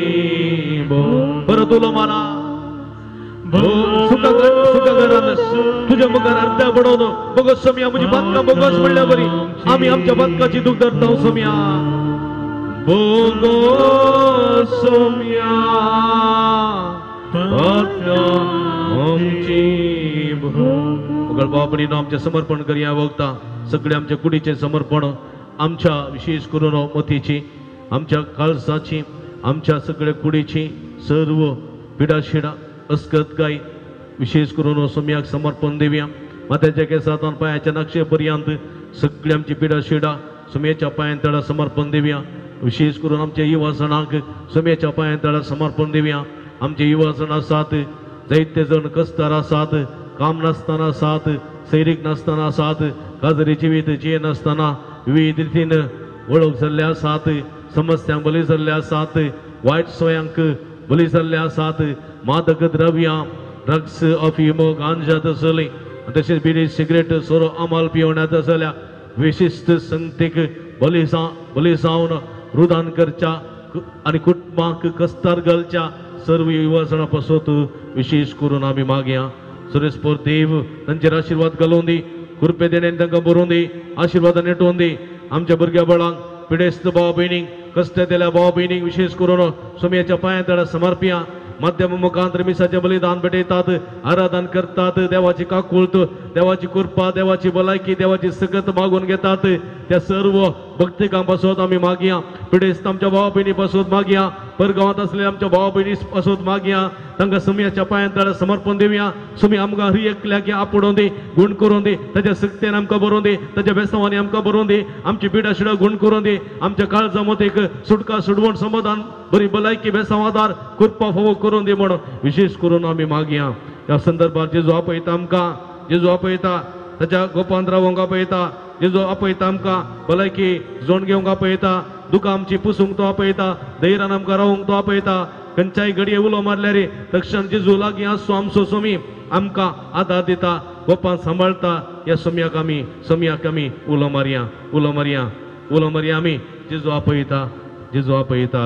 बोगो. परत उलो मारा. सुका घरान तुज्या मुखार अर्द्या पडोवन बोगोस सोम्या म्हजी पातकां बोगोस म्हणल्या बरी आमी आमच्या पातकाची दूख धरता सोम्या. बोगोस सोम्या पातकां आमची बोगो. भाव भयणीनो, आमचें समर्पण करया वखदां सगळें आमच्या कुडीचें समर्पण, आमच्या विशेष करून मतीची, आमच्या काळजाची, आमच्या सगळ्या कुडीची सर्व पिडाशिडा अस्कत गाय विशेष करून सोम्याक समर्पण दिवया. माथ्याच्या केसांत पांयाच्या नक्षे पर्यंत सगळी आमची पिडाशिडा सोम्याच्या पांयां तळा समर्पण दिवया. विशेष करून आमच्या युवा जाणांक सोम्याच्या पांयां तळा समर्पण दिवया. आमचे युवा जाण आसात, जायते जण कसदार आसात, काम नासतना आसात, सैरीक नासतना आसात, काजरी जिवीत जिये नासतना विविध रितीन वळख जाल्ले आसात, समस्यांक बली जाल्ले आसात, वायट सोयांक बली जाल्ले आसात, मादक द्रव्यां, ड्रग्स, अफीम, गांजा तसली, तशेंच बिडी, सिगरेट, सोरो, अमाल पिवण्यात आसल्या विशिश्ट संगतीक बली जावन रुदान करच्या आनी कुटुंबाक कस्तार घालच्या सर्व युवा जाणां पासून विशेष करून आमी मागया. सुरेशपूर देव तांचेर आशिर्वाद घालून दी, कृपे देण्यान तांकां बरोवन दी, आशिर्वादान नेटोवन दी. आमच्या भुरग्या बाळांक, पिडेस्त भाव भयणींक, कश्ट दिल्या भाव भयणींक विशेष करून सोम्याच्या पांयां तळा समर्पया. माध्यम मुखांतर मिसाचें बलिदान भेटयतात, आराधन करतात, देवाची काकूळत, देवाची कृपा, देवाची भलायकी, देवाची सकत मागून घेतात. त्या सर्व भक्तिकां पासून आमी मागया. पिडेस्त आमच्या भाव भयणी पासून मागया. परगांवांत असलेल्या आमच्या भाव भयणी पासून मागया. तांकां सुम्याच्या पांयां तळा समर्पण दिवया. सुमी आमकां हर एकल्याक आपोडून दी, गुण करून दी, ताच्या सक्तेन आमकां बरोवन दी, ताच्या बेसांवांनी आमकां बरोवन दी, आमची पिडा शिडा गुण करून दी, आमच्या काळजा मतीक सुटका, सुडवण, समाधान, बरी भलायकी, बेसांवादार कृपा फावो करून दी म्हणून विशेष करून आमी मागया. ह्या संदर्भात जेजू आपयता आमकां, जेजू आपयता ताच्या गोपांत रावंक आपयता, जेजू आपयता आमकां भलायकी जोण घेवंक आपयता, दुकां आमची पुसूंक तो आपयता, धैर्यान आमकां रावंक तो आपयता. खंयच्याय घडये उलो मारल्यार तक्षण जेजू लागीं आसचो आमचो सोमी आमकां आदार दिता, गोपान सांबाळटा. ह्या सोम्याक आमी, सोम्याक आमी उलो मारया, उलो मारया, उलो मारया आमी. जेजू आपयता, जेजू आपयता.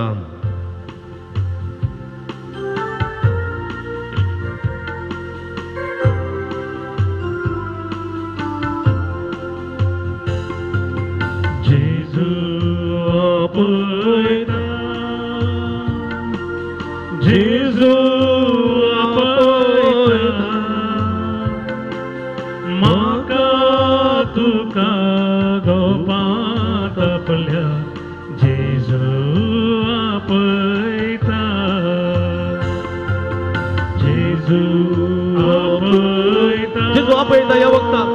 जेजू आपयता. जेजू आपयता ह्या वखदाक.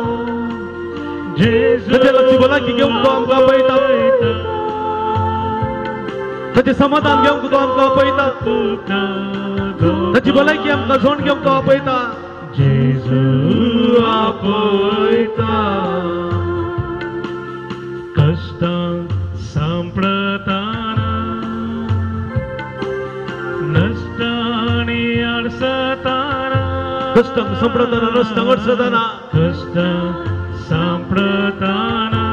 जेजू ताचे लागची भलायकी घेवंक तो आमकां आपयता. ताचें समाधान घेवंक तो आमकां आपयता. ताची भलायकी आमकां झोण घेवंक तो आपयता. जेजू आपयता. कश्टां सांपडताना नश्टांनी अडसताना. कश्टांक सांपडताना नश्टांक अडसताना. कश्टां सांपडताना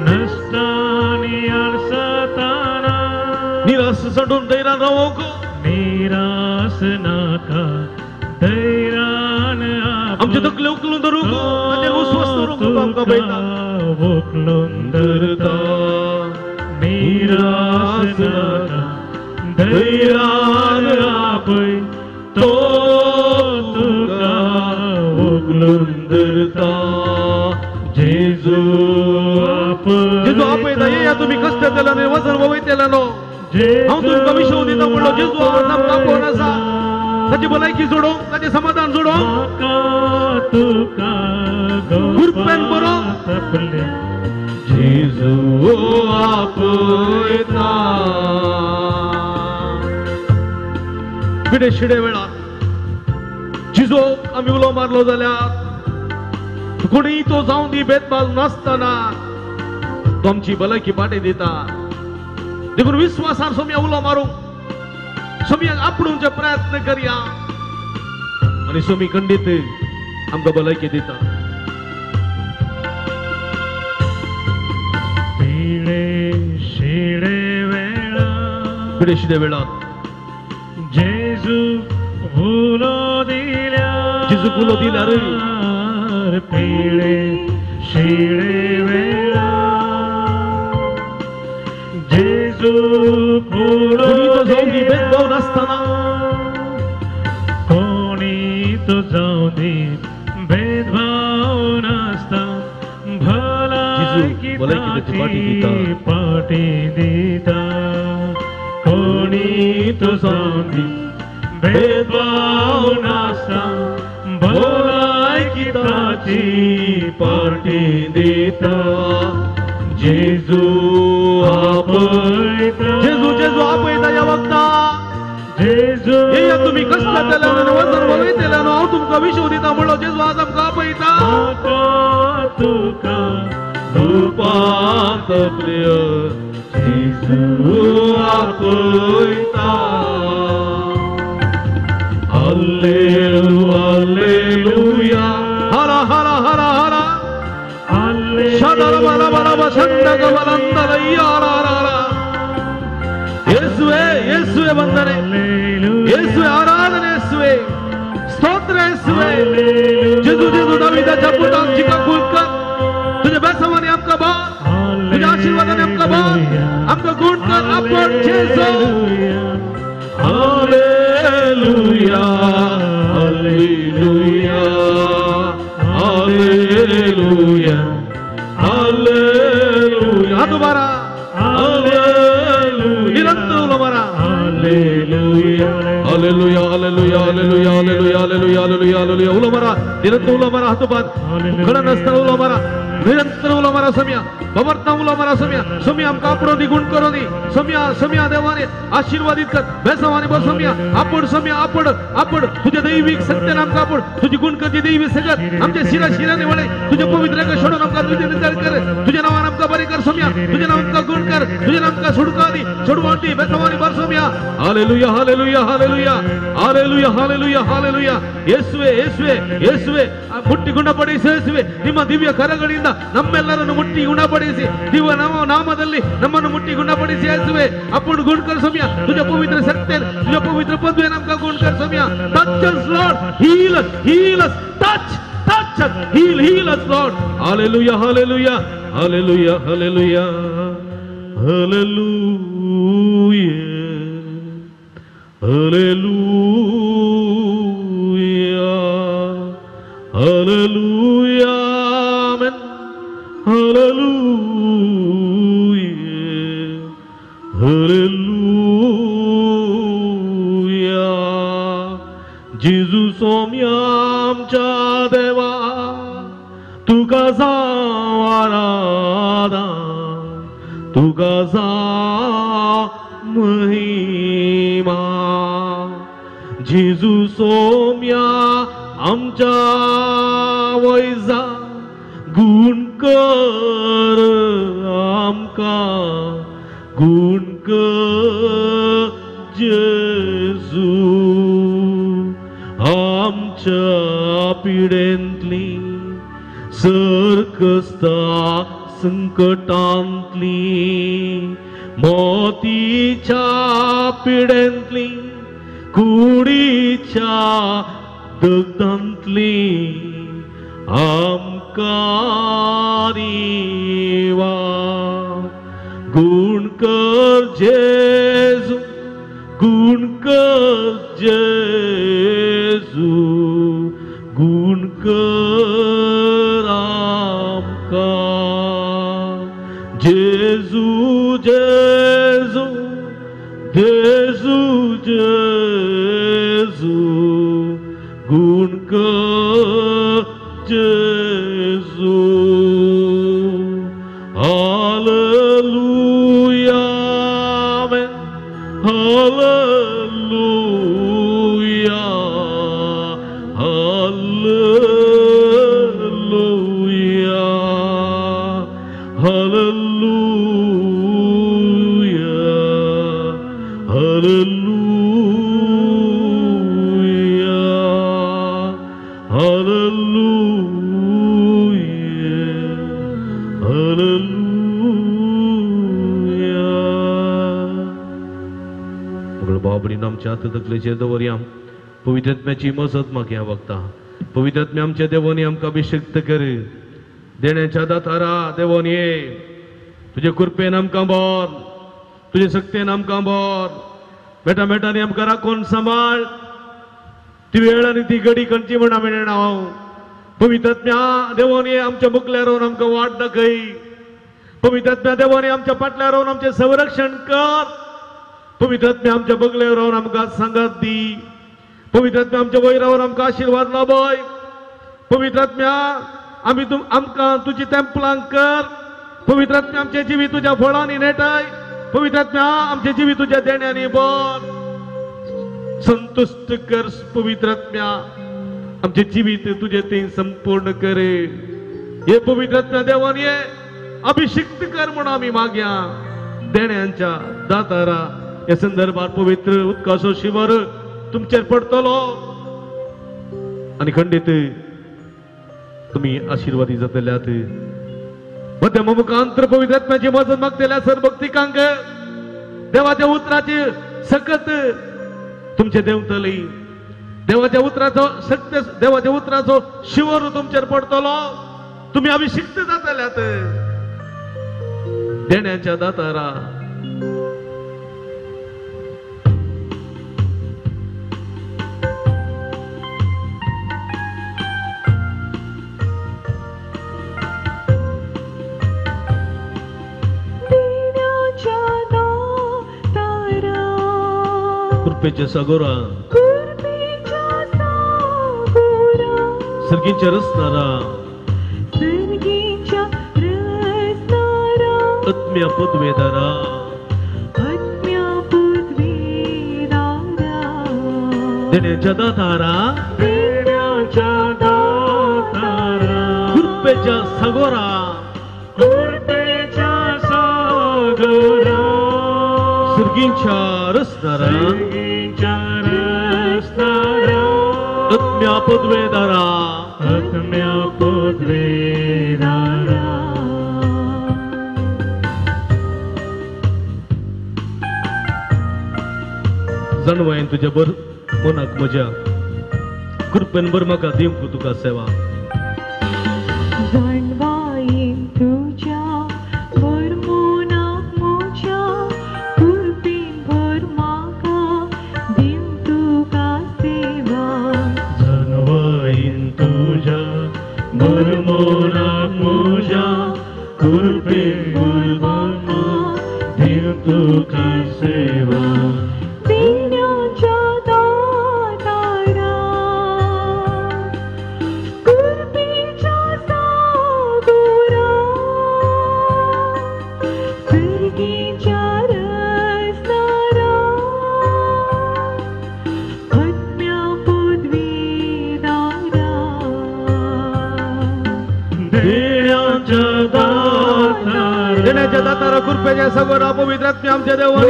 नश्टांनी अडसताना. निराश सांडून धैर्यान रावोंक. निराश नाका धैर्यान आमचे तकले उखलून धरूंक. ताचेर विस्वास दवरूंक तो आमकां आपयता. उखलून धरता. निराश नाका धैर्यान आपय तो तुका उखलून धरता. जेजू आपयता. जेजू आपयता. येया तुमी कश्ट वजन वयतेल्यानो. हांव तुमकां विशव दिता म्हणलो जेजू आमकां आपोवन आसा. ताची भलायकी जोडोवंक, ताचें समाधान जोडोवंक, गुरपेन बरो. जेजू आपयता. पिडे शिडे वेळार जिजो आमी उलो मारलो जाल्यार कोणीय तो जावं दी भेदभाव नासतना तो आमची भलायकी पाटी दिता. देखून विस्वासान सोम्या उलो मारूंक, सोम्याक आपणूचे प्रयत्न करया आनी सोमी खंडीत आमकां भलायकी दिता. पिडे शिडे वेळा. पिडे शिडे वेळार जेजू उलो दिल्या. जेजू उलो दिल्यार. पिडे शिडे वेळा जेजू उलो जावं दी भेदभाव नासतना. कोणी तो जावं दी भेदभाव नासता. भलायकी ताची पाटी दिता. कोणी तो जावं दी भेदभाव नासता. भलायकी ताची पाटी दिता. जेजू आपयता. जेजू जेजू आपयता ह्या वखदाक. जेजू येया तुमी कश्ट जातेल्यानो वजन वयतेल्यानो हांव तुमकां विशव दिता म्हणलो जेजू आज आमकां आपयता. तुका रूपांत प्रिय जेजू आपयता. हालेलुया हालेलुया हरा हरा हरा हरा. ಯೇಸುವೆ ಯೇಸುವೆ ವಂದನೆ, ಯೇಸುವೆ ಆರಾಧನೆ, ಯೇಸುವೆ ಸ್ತೋತ್ರ, ಯೇಸುವೆ. जेजू जेजू दाविदाच्या पुताक जिका गुण कर, तुझ्या बेसावानी आमकां बा, तुझ्या आशीर्वादाने आमकां बा, आमकां गुण कर आपण जेजू. Hallelujah hallelujah hallelujah hallelujah. दोबारा हालेलुया. निरंतर दोबारा hallelujah hallelujah hallelujah hallelujah hallelujah hallelujah hallelujah hallelujah. उलो मारा निरंतर, उलो मारा हातोपात खडा नसतना उलो मारा निरंतर, उलो मारा समिया बाबरता उलो मारा समिया. समिया आमकां आपणो दी, गुण करो दी समिया. समिया देवाने आशीर्वादित कर बेसवाने बस समिया आपण समिया आपण आपण तुझ्या दैविक सत्याने आमकां आपण तुझी गुण करची दैवी सगत आमच्या शिरा शिराने वळे तुझ्या पवित्र सोडून आमकां तुझे नितळ कर. तुझ्या नावान आमकां बरे कर समिया. तुझ्या नावान आमकां गुण कर. तुझ्या नावान आमकां सुटका दी, सोडवण दी बेसवाने बस समिया. Hallelujah hallelujah hallelujah hallelujah hallelujah hallelujah. ಯೇಸುವೆ ಯೇಸುವೆ ಯೇಸುವೆ ಮುಟ್ಟಿ ಗುಣಪಡಿಸಿ ಯೇಸುವೆ. ನಿಮ್ಮ ದಿವ್ಯ ಕರಗಳಿಂದ ನಮ್ಮೆಲ್ಲರನ್ನು ಮುಟ್ಟಿ ಗುಣಪಡಿಸಿ, ದಿವ್ಯ ನಾಮದಲ್ಲಿ ನಮ್ಮನ್ನು ಮುಟ್ಟಿ ಗುಣಪಡಿಸಿ ಯೇಸುವೆ. ಅಪ್ಪಣ ಗುಣಕರ್ ಸಮಯ ತುಜ ಪವಿತ್ರ ಸತ್ಯ ತುಜ ಪವಿತ್ರ ಪದ್ವೆ ನಮ್ಕ ಗುಣಕರ್ ಸಮಯ. Touch us Lord, heal us, heal us, touch, touch us, heal, heal us Lord. Hallelujah hallelujah hallelujah hallelujah hallelujah hallelujah hallelujah amen hallelujah hallelujah. जावं महिमा जेजू सोम्या आमच्या वैजा गुण कर आमकां गुण कर जेजू आमच्या पिडेंतली सरकस्ता संकटांतली मोतीच्या पिडेंतली कुडीच्या दग्धांतली आमकां निवा गुण कर जेजू गुण कर जेजू गुण कर आमकां जेजू जेजू जेजू जेजू गुण कर जेजू hallelujah amen hallelujah hallelujah hallelujah hallelujah hallelujah hallelujah. मगळ बाबडीन आमच्या हात तकलेचेर दवरया. पवित्रत्म्याची मजत मागया वक्ता. पवित्रत्म्या आमच्या देवानी आमकां अभिषिक्त कर. देण्याच्या दातारा देवान ये तुजे कृपेन आमकां भर, तुजे शक्तेन आमकां भर. बेटा बेटांनी आमकां राखून सांबाळ. ती वेळ आनी ती घडी खंयची म्हण आमी नेणा. पवित्रत्म्या देवान ये आमच्या मुखल्यार रावन आमकां वाट दाखय. पवित्रत्म्या देवान आमच्या फाटल्यार रावन आमचें संरक्षण कर. पवित्रत्म्या आमच्या बगल्यार रावन आमकां सांगात दी. पवित्रत्म्या आमच्या वयर रावन आमकां आशिर्वाद लाभय. पवित्रत्म्या आमी आमकां तुजी तेंपलां कर. पवित्रत्म्या आमचें जिवीत तुज्या फळांनी नेटाय. पवित्रत्म्या आमचें जिवीत तुज्या देण्यांनी भर. संतुश्ट कर पवित्रत्म्या आमचें जिवीत तुजें तें संपूर्ण करे. हे पवित्रत्म्या देवान ये अभिषिक्त कर म्हूण आमी मागया. देण्यांच्या दातारा ह्या संदर्भात पवित्र उदकाचो शिवर तुमचेर पडटलो आनी खंडीत तुमी आशिर्वादी जातल्यात. मध्यम मुखांतर पवित्रात्म्याची मजत मागतल्या सर भक्तिकांक देवाच्या उतराची सकत तुमचे देंवतली. देवाच्या उतराचो शक्त देवाच्या उतराचो शिवर तुमचेर पडटलो. तुमी अभिषिक्त जातल्यात. देण्याच्या दातारा कृपेच्या सागोरा सर्गीच्या रसनारा आत्म्या पदवेदारा देण्याच्या दातारा कृपेच्या सागोरा सर्गीच्या रसनारा आत्म्या पदवेदारा आत्म्या पदवेदारा. जाणवायन तुज्या बर मनाक म्हज्या कृपेन बर म्हाका दिवंक तुका सेवा. जाणवायेन तुज्या बर मनाक म्हज्या कृपेन भर म्हाका दिवंक तुका सेवा. जाणवायेन तुज्या बर मनाक म्हज्या कृपेन भर म्हाका दिवंक तुका सेवा. देण्याच्या दातारा कृपेच्या सागोरा सर्गीच्या आत्म्या आमच्या देवाने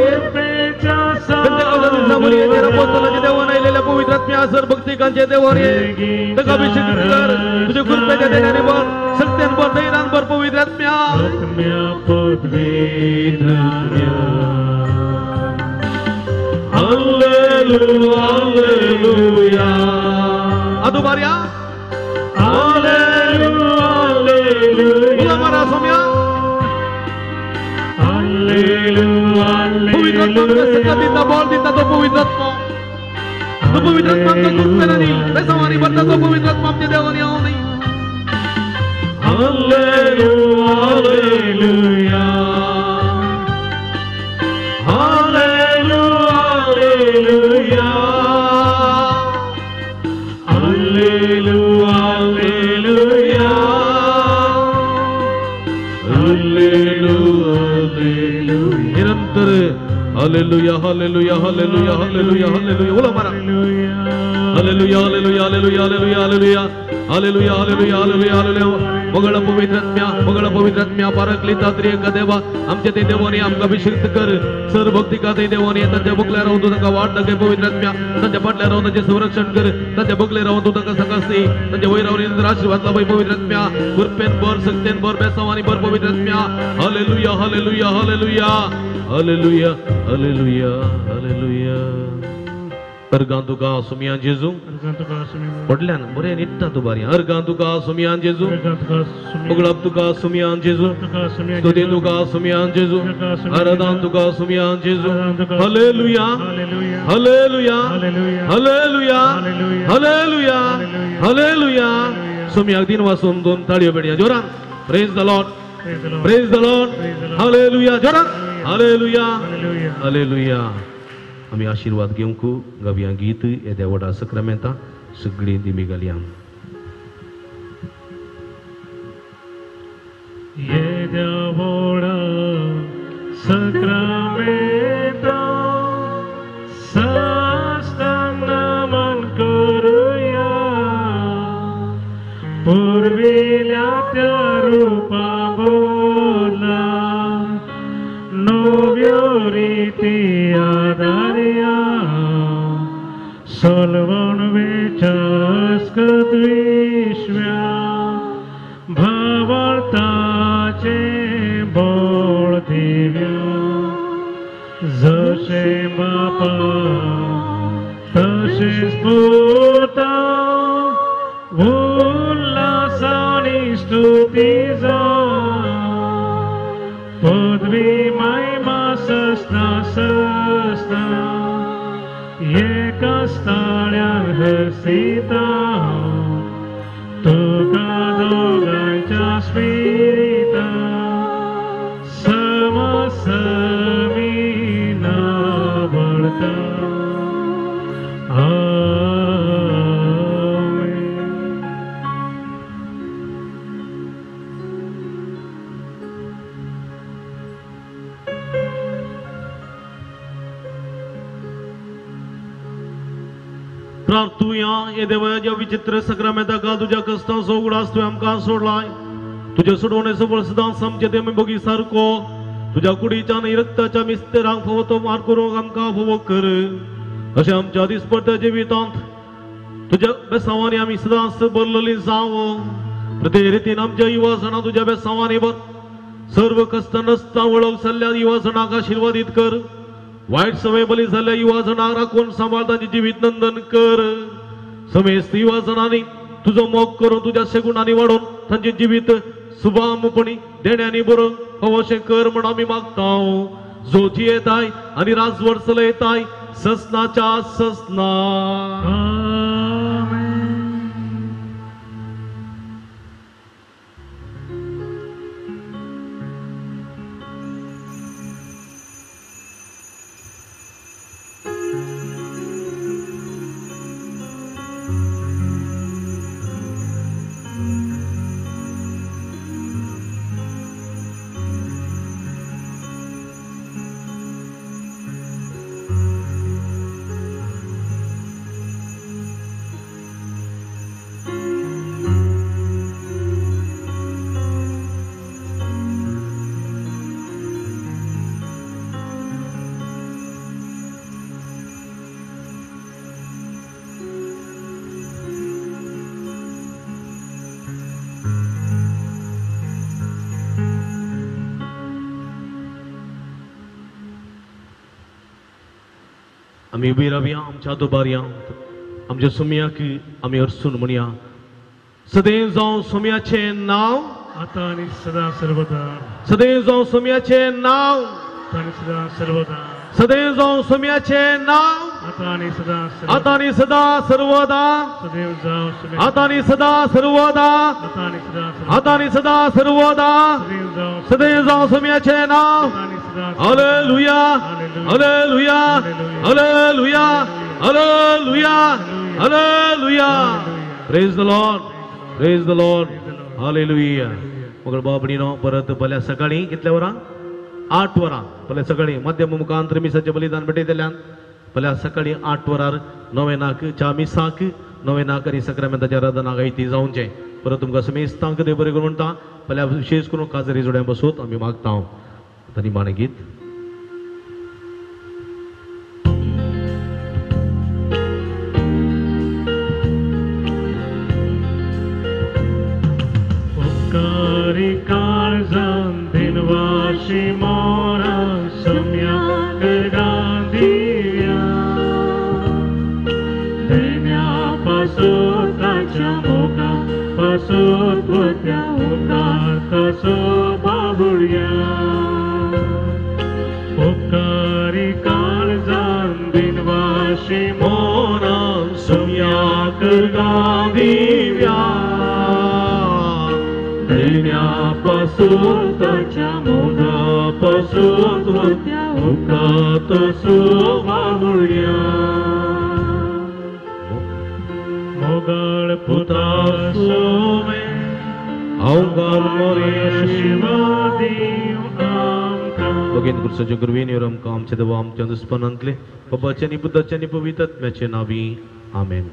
देवाने आलेल्या पवित्र आत्म्या सर भक्तिकांच्या देवाने ताका अभिषेक कर तुझ्या कृपेच्या देण्याने भर सत्यान भर धैर्यान भर पवित्र आत्म्या हालेलुया हालेलुया अदुबारिया हालेलुया हालेलुया मारा सोम्या हालेलुया पवित्र आत्मा सगळं दिता बळ दिता तो पवित्र आत्मा तो पवित्र आत्मा आमच्या कृपेने बेसवानी भरता तो पवित्र आत्मा आमच्या देवाने येऊ नाही hallelujah hallelujah hallelujah hallelujah hallelujah hallelujah hallelujah निरंतर hallelujah hallelujah hallelujah hallelujah hallelujah बोला मारा hallelujah hallelujah hallelujah hallelujah hallelujah hallelujah hallelujah hallelujah hallelujah मगळ पवित्र आत्म्या मगळ पवित्र आत्म्या पारकली त्रिएक देवा आमच्या ते देवाने आमकां अभिषेक कर सर भक्तिका ते देवाने तांच्या बगल्या रावन तूं तांकां वाट दाखय पवित्र आत्म्या तांच्या फाटल्या रावन तांचें संरक्षण कर तांच्या बगले रावन तूं तांकां सकासती तांच्या वयर रावन आशीर्वाद लावय पवित्र आत्म्या कृपेन भर सक्तेन भर बेसावानी भर पवित्र आत्म्या hallelujah hallelujah hallelujah hallelujah hallelujah hallelujah अर्गां तुका सुमियान जेजू पडल्यान बरें न्हिदता तूं बारी अर्गां तुका सुमियान जेजू उगडाप तुका सुमियान जेजू स्तुती तुका सुमियान जेजू आराधन तुका सुमियान जेजू hallelujah hallelujah hallelujah hallelujah hallelujah सुमियाक दिन वासून दोन ताळयो पेडया जोरान praise the Lord praise the Lord hallelujah जोरान हालेलुया हालेलुया आमी आशिर्वाद घेवंक गावया गीत येद्या व्हडा सक्रामेंता सगळीं दिमी घालया येद्या व्हडा सक्रामेंता साष्टांग नमन करुया पुर्विल्या त्या रुपा बोला नव्यो रिती आदार्या सोलवण वेचास्कत विश्व्या भावार्थाचे बोळ दिव्या जशे बापा तशेच पुता उल्हासानी स्तुती जा पदवी महिमा सस्ना सस्ना एका स्थाळ्यान हर्षिता तुका दोगांच्या स्मिरिता समसमीना बळता प्रार्थुया हे देवया विचित्र सक्रामेंताका तुझ्या कश्टांचो उगडास तुवें आमकां सोडलाय तुज्या सोडवणेचो बळ सदांच आमचे देव भोगी सारको तुज्या कुडीच्या आनी रक्ताच्या मिस्तेरांक फावो तो मार करूंक आमकां फावो कर अशें आमच्या दिसपट्ट्या जिवितांत तुज्या बेसांवांनी आमी सदांच भरलेली जावं प्रत्येक रितीन आमच्या युवा जाणां तुज्या बेसांवांनी भर सर्व कश्ट नसता वळख जाल्ल्या युवा जाणांक आशिर्वादीत कर वायट सवय बली जाल्ल्या युवा जाणांक राखून सांबाळ तांचें जिवीत नंदन कर समेस्त युवा जाणांनी तुजो मोग करून तुज्या शेगुणांनी वाडोवन तांचें जिवीत सुभामपणी देण्यांनी बरोवन फावो अशें कर म्हण आमी मागता जो जियेताय आनी राजवट चलयताय ससनाच्या ससना आमी उबी रावया आमच्या दुबारया आमच्या सोम्याक आमी अरसून म्हणया सदैव जावं सोम्याचें नांव आतां आनी सदां सर्वदा सदैव जावं सोम्याचें नांव आतां आनी सदां सर्वदा सदैव जावं सोम्याचें नांव आतां आनी सदां आतां आनी सदां सर्वदा सदैव जावं आतां आनी सदां सर्वदा आतां आनी सदां आतां आनी सदां सर्वदा सदैव जावं सोम्याचें नांव. Hallelujah hallelujah hallelujah hallelujah hallelujah. Praise the Lord, praise the Lord, hallelujah. मग बाबडीनो परत भल्या सकाळी कितल्या वरां? 8 वरां भल्या सकाळी मध्यम मुखांतर मिसाचें बलिदान भेटयतल्यान भल्या सकाळी 8 वरार नोवेनाक च्या मिसाक नोवेनाक आनी सक्रामेंताच्या आराधनाक आयती जावचें. परत तुमकां समेस्तांक देव बरें करूं म्हणटा. भल्या विशेश करून काजरी जोड्यां बसोत आमी मागता. आतां निमाणें गीत. काळजान दिनवाशी मोरा सम्या करगांदिव्या देण्या पासोताच्या मोगा पासोत वत्या उपकार तसो बाबुळ्या उपकारी काळजान दिनवाशी मोरा सम्या करगांदिव्या देण्या पासोताच्या मोगा पासोत वत्या उपकार तसो बाबुळ्या मोगाळ पुता सोमे अवगाल मोरे आशीर्वादीव आमकां. भगीन कुर्साच्यो गुरवीन आमकां आमच्या देवा आमच्या दुस्पनांतले बाबाच्या आनी पुताच्या आनी पवित्र आत्म्याचे नांवी आमेन.